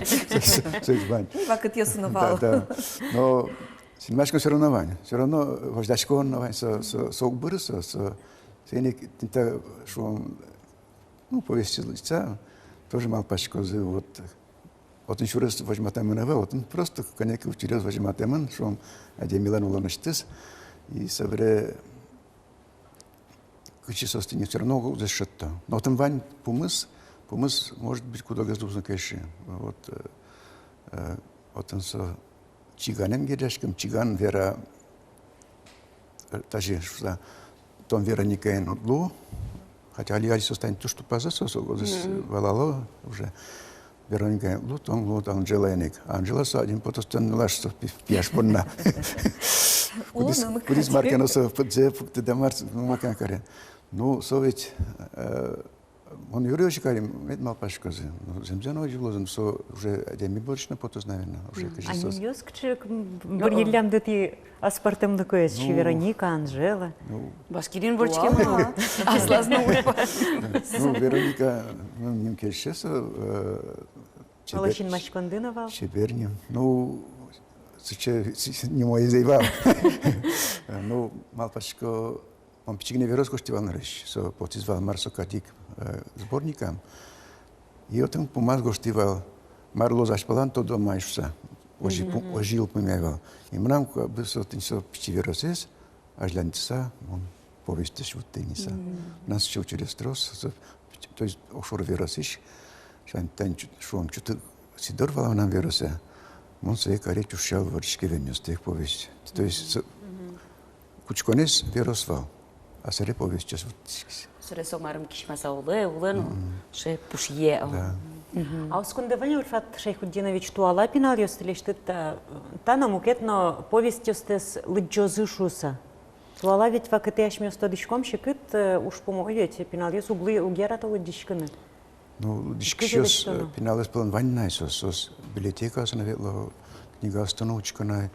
Со, со, со вань. Вакытъёсы но вал. Да, да. Но синмаськон всё равно вань. Всё равно возьдаськон но вань, со, со, со уг быры, со, со, соин ик тӥни та, шуом, ну, повесть лыдӟыса, тоже малпаськозы, вот, отын сюрес возьматэмын ӧвӧл, отын просто кӧня ке учыръёс возьматэмын, шуом, адямилэн улонысьтыз, и собере кыӵе соос тӥни, всё равно уг узэс шедьто. Но отын вань пумыз, пумыз, может быть, куд-огез луыны кельшы. Вот, э, э, отын со чиганэн герӟаськем, чиган вера, э, тазьы шуса, тон Вероникаен уд лу, хотя али, али соос тани туж тупазы, соос огез валало уже. Вероникаен уд лу, тон луод Анжелаен ик. Анжела со адӟем потоз, тон нылаш со пи-, пияш понна. Кудӥз, кудӥз мар ке но со пыдзэ пуктэ да мар, ну, мар ке но каре. Ну, со ведь, э, мон юри озьы кари, мед малпаськозы. Ну, зэмзэ но озьы луоз, со уже адями борысь но потоз, наверно, уже кызьы соос. А нимъёс кыӵе ик, м, быръиллямды тӥ аспӧртэмлыкоез, ну, Вероника, Анжела. Ну. Баскирин борчке. Туала. Аслаз но уйпал. Ну, Вероника, ну, ним кельше со, э, чебер. Оло, синмаськонды но вал. Чебер ним. Ну, сыӵе, с-, с-, нимо ӧй вал. Ну, малпасько, мон пичи гинэ верос гожтӥ вал нырысь. Со потӥз вал, мар со, кадь ик, э, сборникам. И отын пумаз гожтӥ вал, мар луоз азьпалан, тодом ай шуса. Озьы пу-, озьы йылпумъяй вал. И мынам как бы со, тӥни со пичи веросэз азьланьтыса, мон повестьёс вуттӥ ни со. Мынам сыӵе учыръёс трос, со, то есть огшоры веросысь, шань, тань чу-, шуом, чутыр сӥдор вал мынам веросэ. Мон сое кари «Чушъял вордӥське венъёстэк» повесть. То есть со-, кутсконэз верос вал, а сэре повестьёс вуттӥськиз. Сэре со марым кисьмаса улэ, улэ но, сыӵе пушъе. Да. А осконды вань, Ульфат Шайхутдинович, туала пиналъёсты лэсьтыны та, та но мукет но повестьёстэс лыдӟозы шуса? Туала ведь вакытэ асьмеос тодӥськом, секыт, э, ужпум, ой, ведь пиналъёс уг лы-, уг ярато лыдӟиськыны. Ну, дӥськисьёс, э, пиналъёс пӧлын вань на, соос, соос библиотекаосын ветло, книгаосты но учко на.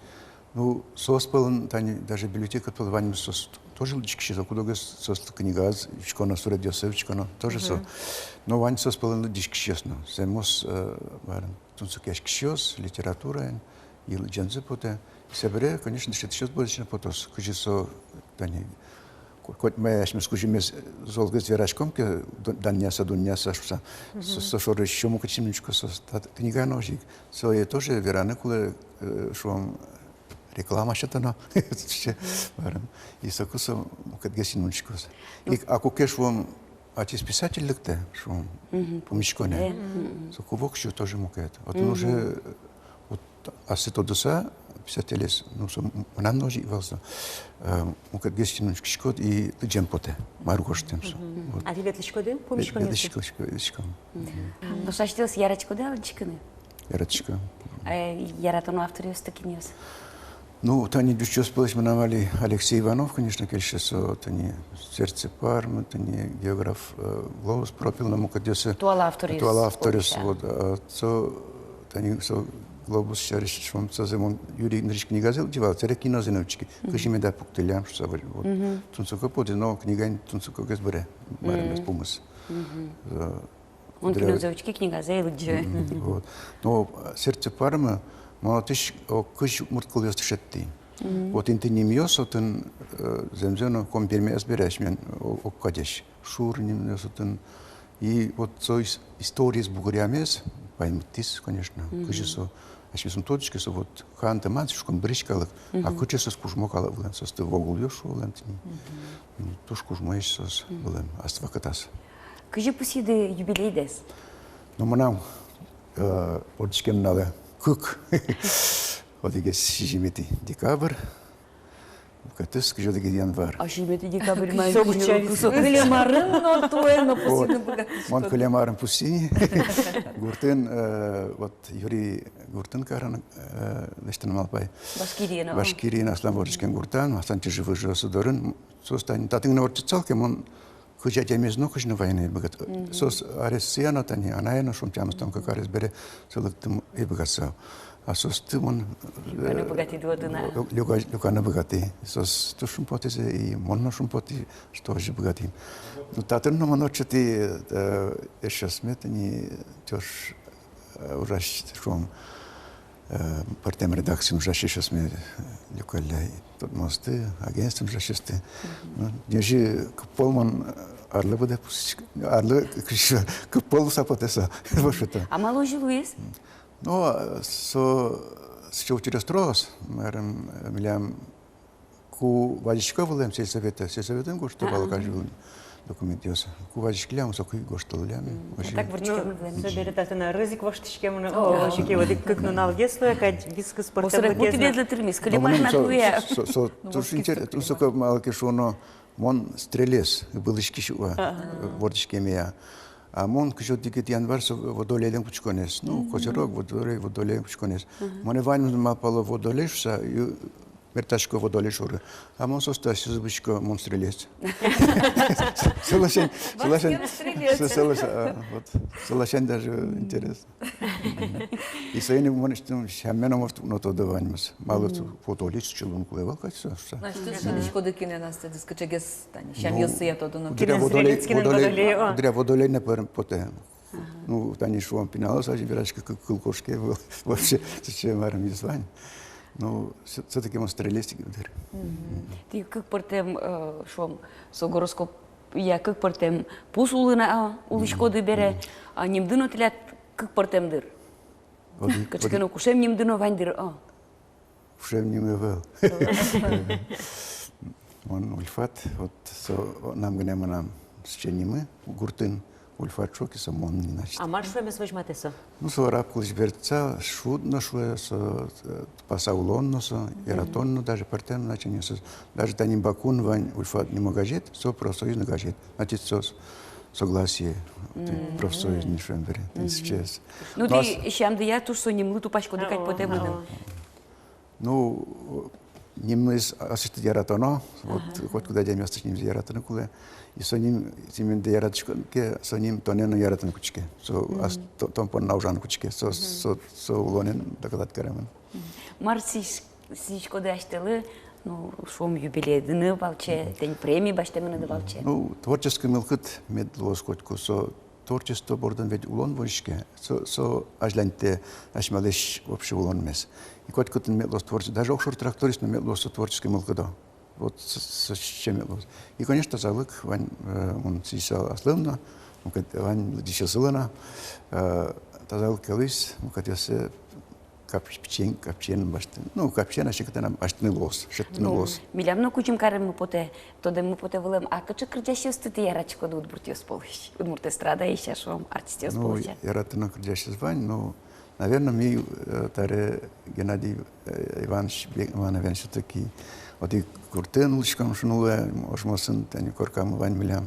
Ну, соос пӧлын, тани даже библиотека пӧлын ваньмыз соос тоже лыдӟиськисьёс, кудогез соослы книгаос учконо, суредъёссэ учконо, тоже со. Но вань соос пӧлын лыдӟиськисьёс но. Зэмос, э, марым, тунсыкъяськисьёс литератураен, и лыдӟемзы потэ. Собере, конечно, дышетӥсьёс бордысен потоз. Кызьы со, тани, ко-, котьма асьмеос кужымез, э, золгес вераськом ке, ду-, данъяса, дунъяса шуса. Со, со шоры ещё мукет синмын учко соос. Та книга но озьы ик. Сое тоже вераны кулэ, э, шуом, реклама сётоно. Марым. И соку со мукетгес синмын учкоз. И, а куке, шуом, ачиз писатель лыктэ, шуом, пумиськонэ. Соку воксё тоже мукет. Отын уже, э, вот, ассэ тодыса писателез, ну, со м-, мынам но озьы ик вал со. Э, мукетгес синмын учкиськод и лыдӟем потэ, мар гожтэм со. Вот. А тӥ ветлӥськоды пумиськонъёсы? Вет-, ветлӥсько, ветлӥсько. Нош асьтэос яратӥськоды-а лыдӟиськыны? Яратӥсько. Э, яратоно авторъёсты кинъёс? Ну, тани ӟучъёс пӧлысь мынам али Алексей Иванов, конечно, кельше со, тани «Сердце Пармы», тани «Географ», э, «Глобус пропил» но мукетъёсы. Туала авторъёс. Туала авторъёс, вот, а, со, тани со «Глобус» сярысь, шуом, созэ мон юри нырысь книгазэ лыдӟи вал, сэре кинозэ но учки, кызьы меда пуктыллям шуса, вот. Тунсыко потӥз, но книгаын тунсыкогес быре, марымез, пумыз. Э, Мон кинозэ учки, книгазэ ӧй лыдӟы. Мгм, вот. Но, э, «Сердце Пармы», мон отысь ог кызь удмурт кылъёсты шедьтӥ. Мгм. Вот инты нимъёс отын, э, зэмзэ но, коми-пермяз бере асьмелэн о-, огкадесь. Шур нимъёс отын. И вот со ис-, историез бугыръямез паймытӥз, конечно. Мгм. Кызьы со, асьмеос ум тодӥське, со вот ханты-мантысь, шуиськом, бырись калык. Мгм. А кыӵе соос кужмо калык вылэм, соосты вогулъёс шуо вылэм тӥни. Мгм. М, туж кужмоесь соос вылэм ас вакытаз. Кызьы пусйиды юбилейдэс? Ну, мынам, э, вордӥськем нуналэ кык. Одӥгез сизьыметӥ декабрь, мукетыз кызь одӥгетӥ январь. А сизьыметӥ декабрь ма? Со кылем арын но туэ но пусйыны быгатӥськод. Мон кылем арын пусйи ни. Гуртын, э, вот, Юри гуртын карыны, э, лэсьтыны малпай. Башкириын, а? Башкириын, аслам вордӥськем гуртам, аслам чыжы-выжыосы дорын. Соос тани татын гинэ ортчытсал ке, мон кызь адямиез но кызьы но вайыны ӧй быгаты. Мгм. Соос аресъя но тани, анае но, шуом, тямыстон кык арес бере, со лыктыны ӧй быгатысал. А соосты мон, э, люканы быгатӥ, люка-, люканы быгатӥ. Соос туж шумпотӥзы, и мон но шумпотӥ, что озьы быгатӥ. Ну, татын но мон ортчытӥ, э, эшъёсме тани, тёж, э, ужась, шуом, э, пӧртэм редакциын ужасьёсме, э, люкалляй тодмоосты, агентствоын ужасьёсты. Мгм. Ну, ньыль кык пол мон, э, арлы быдэ пусйи-, арлы кык пол луыса потэ со, вошето. А малы озьы луиз? Ну, э, со, сыӵе учыръёс трос, марым, э, милям ку вазисько вылэм сельсоветэ, сельсоветын гожто вал каждый документъёс. Ку вазиськиллям, соку гожтыллям. Мгм. Озьы. А так вордӥськем вылэм. Ну, собере татын арыз ик воштӥськем но, о, озьы ке, вот ик кык нуналгес луэ кадь, вискыз пӧртэм луэ. Кылем арын но со, туэ. Со, со, туж интерес-, туж соку, малы ке шуоно, мон стрелец, ыбылӥськись ук, э, вордӥськемея. А мон кызь одӥгетӥ январь со водолейлэн кутсконэз. Ну, козерог, водолей, водолейлэн кутсконэз. Мгм. Монэ ваньмыз малпало водолей шуса, и мертасько водолей шоры. А мон соосты ачиз быдӟисько, мон стрелец. Со ласянь, со ласянь, со-, со ласянь, а, вот, со ласянь даже интересно. И соин ик мон ишты, сямен но, может, но тодо ваньмыз. Малы со водолей сыӵе луыны кулэ вал кадь со, со. Значит, тӥ шӧдӥськоды, кинэн астэ дыскычегес тани сямъёссыя тодоно. Кинэн стрелец, кинэн водолей, водолей, о. Куддыръя водолей но пӧрме потэ. Ага. Ну, тани шуом, пиналъёс азьын вераське, кы-, кыл кошке, вообще, сыӵе марым из вань. Ну, всё- всё-таки мон стрелец ик, дыр. Мгм. Тӥ кык пӧртэм, э, шуом, со гороскопъя кык пӧртэм пус улын, а, улӥськоды бере, а нимды но тӥляд кык пӧртэм, дыр. Кыӵе ке но кушем нимды но вань, дыр, а? Кушем нимы ӧвӧл. Мон Ульфат, вот со, о, мынам гинэ, мынам сыӵе нимы, гуртын Ульфат шуо ке, со мон ни, значит. А мар шуэмез возьматэ со? Ну, со араб кылысь берытса, шуд но шуэ, со, э, тупаса улон но со, яратон но, даже пӧртэм значение со. Даже тани бакун вань Ульфат нимо газет, со профсоюзный газет. Значит, со с- согласие, э, профсоюзный, шуом бере, тӥни сыӵеез. Ну, тӥ сямдыя туж со нимлы тупаськоды кадь потэ мыным. Ну, нимзэ аслэсьтыд яратоно, вот, котькуд адями аслэсьтыд нимзэ яратыны кулэ. И со ним, тӥ нимдэ яратӥськод ке, со ним тонэ но яратыны кутске. Со ас- то- тон понна ужаны кутске. Со, со, со улонэн доказать каремын. Мар сӥзь- сӥзиськоды асьтэлы, ну, шуом, юбилейдыны валче, тӥни премия басьтэмыныды валче? Ну, творческий мылкыд мед луоз котьку, со творчество бордын ведь улон возиське, со, со азьланьтэ асьмелэсь вообще улонмес. И котькытын мед луоз творче-, даже огшоры тракторист но мед луоз со творческий мылкыдо. Вот с- с- сыӵе мед луоз. И, конечно, тазалык вань, э, мон сӥзьыса аслым но, мукет вань лыдӟисьёслы но, э, тазалык ке луиз, мукетъёссэ капчи- пичиен, капчиен басьтыны. Ну, капчиен, а секытын ам- басьтыны луоз, шедьтыны луоз. Милям но кузьым кареммы потэ, тодэммы потэ вылэм, а кыӵе кырӟасьёсты тӥ яратӥськоды удмуртъёс пӧлысь, удмурт эстрадаысь, а шуом, артистъёс пӧлысь? Ну, яратоно кырӟасьёс вань, но, наверно, ми, э, таре Геннадий, э, Иванович Бекмановен всё-таки, вот и гуртын улӥськом шуыны луэ, ожмосын, тани коркамы вань милям,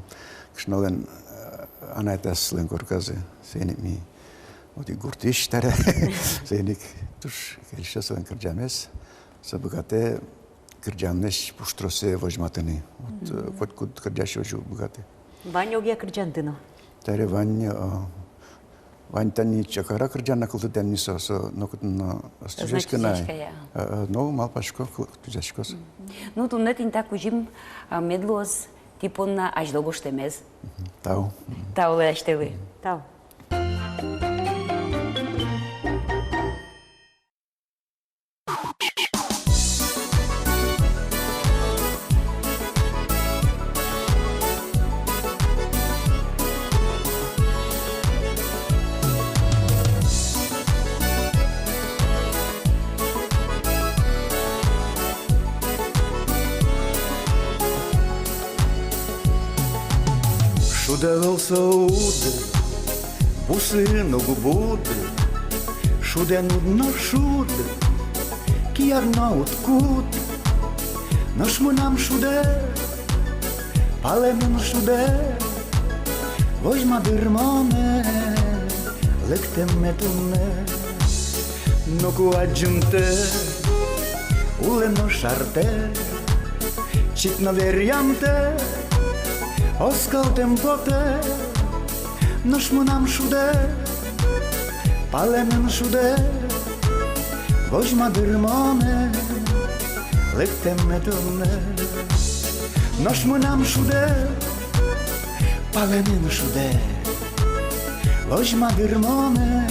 кышнолэн, э, анай-атаезлэн корказы, соин ик ми. Вот и гуртысь таре, соин ик туж кельше солэн кырӟамез, со быгатэ кырӟанлэсь пуштросэ возьматыны. Вот, э, котькуд кырӟасьёс уг быгаты. Вань огъя кырӟанды но? Таре вань, э, вань тани Чакара кырӟан но кылдытэм ни со, со нокытын но ӧз тӥзяськы на. Ӧз тӥзяськы, я. Э, э, но малпасько, кыл- тӥзяськоз. Ну, туннэ тӥни та кузьым, а, мед луоз тӥ понна азьло гожтэмез. Тау. Тау луэ асьтэлы. Тау. Шудэ ӧвӧл со уд, бусы но губыд, шудэн уд но шуд, кияд но уд кут. Нош мынам шудэ, палэнын шудэ, возьма, дыр, монэ, лыктэмме туннэ. Ноку адӟымтэ, улэ но шартэ, чик но веръямтэ, оскалтэм потэ. Нош мынам шудэ, палэнын шудэ, возьма, дыр, монэ, лыктэмме туннэ. Нош мынам шудэ, палэнын шудэ, возьма, дыр, монэ,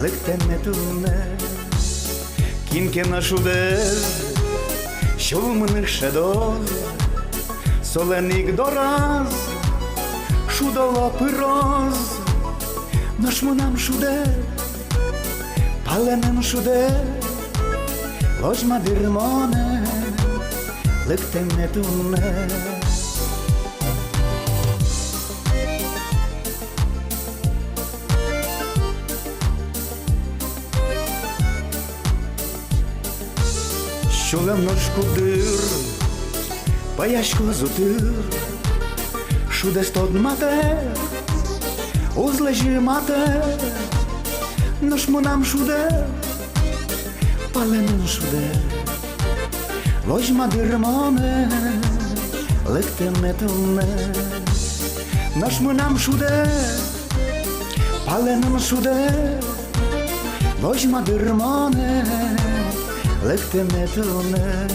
лыктэмме туннэ. Кин ке но шудэз сюлмын ик шӧдоз, солэн ик дораз шуд оло пыроз. Нош мынам шудэ, палэнын шудэ, возьма, дыр, монэ, лыктэмме туннэ. Сюлэм нош кудыр пӧяськоз утыр, шудэз тодматэ, уз лэзьыматэ. Нош мынам шудэ, палэнын шудэ, возьма, дыр, монэ, лыктэмме туннэ. Нош мынам шудэ, палэнын шудэ, возьма, дыр, монэ, лыктэмме туннэ.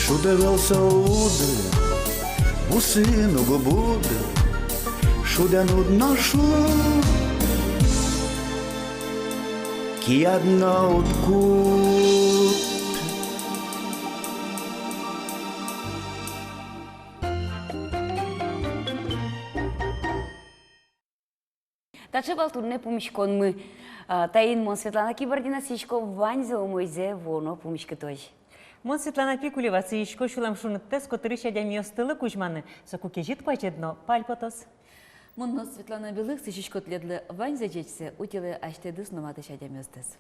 Шуд ӧвӧл со уд, бусы но губыд, шудэн уд но шуд, кияд но уд кут. Таӵе вал туннэ пумиськонмы. А, таин мон, Светлана Кибардина, сӥзисько ваньзэ умойзэ вуоно пумиськытозь. Мон, Светлана Пикулева, сӥзисько сюлэм шуныттэс котырысь адямиостылы кузьманы. Соку кезьыт куазед но пальпотоз. Мон но, Светлана Белых, сӥзисько тӥледлы ваньзэ ӟечсэ, утелэ асьтэдыз но матысь адямиостэс.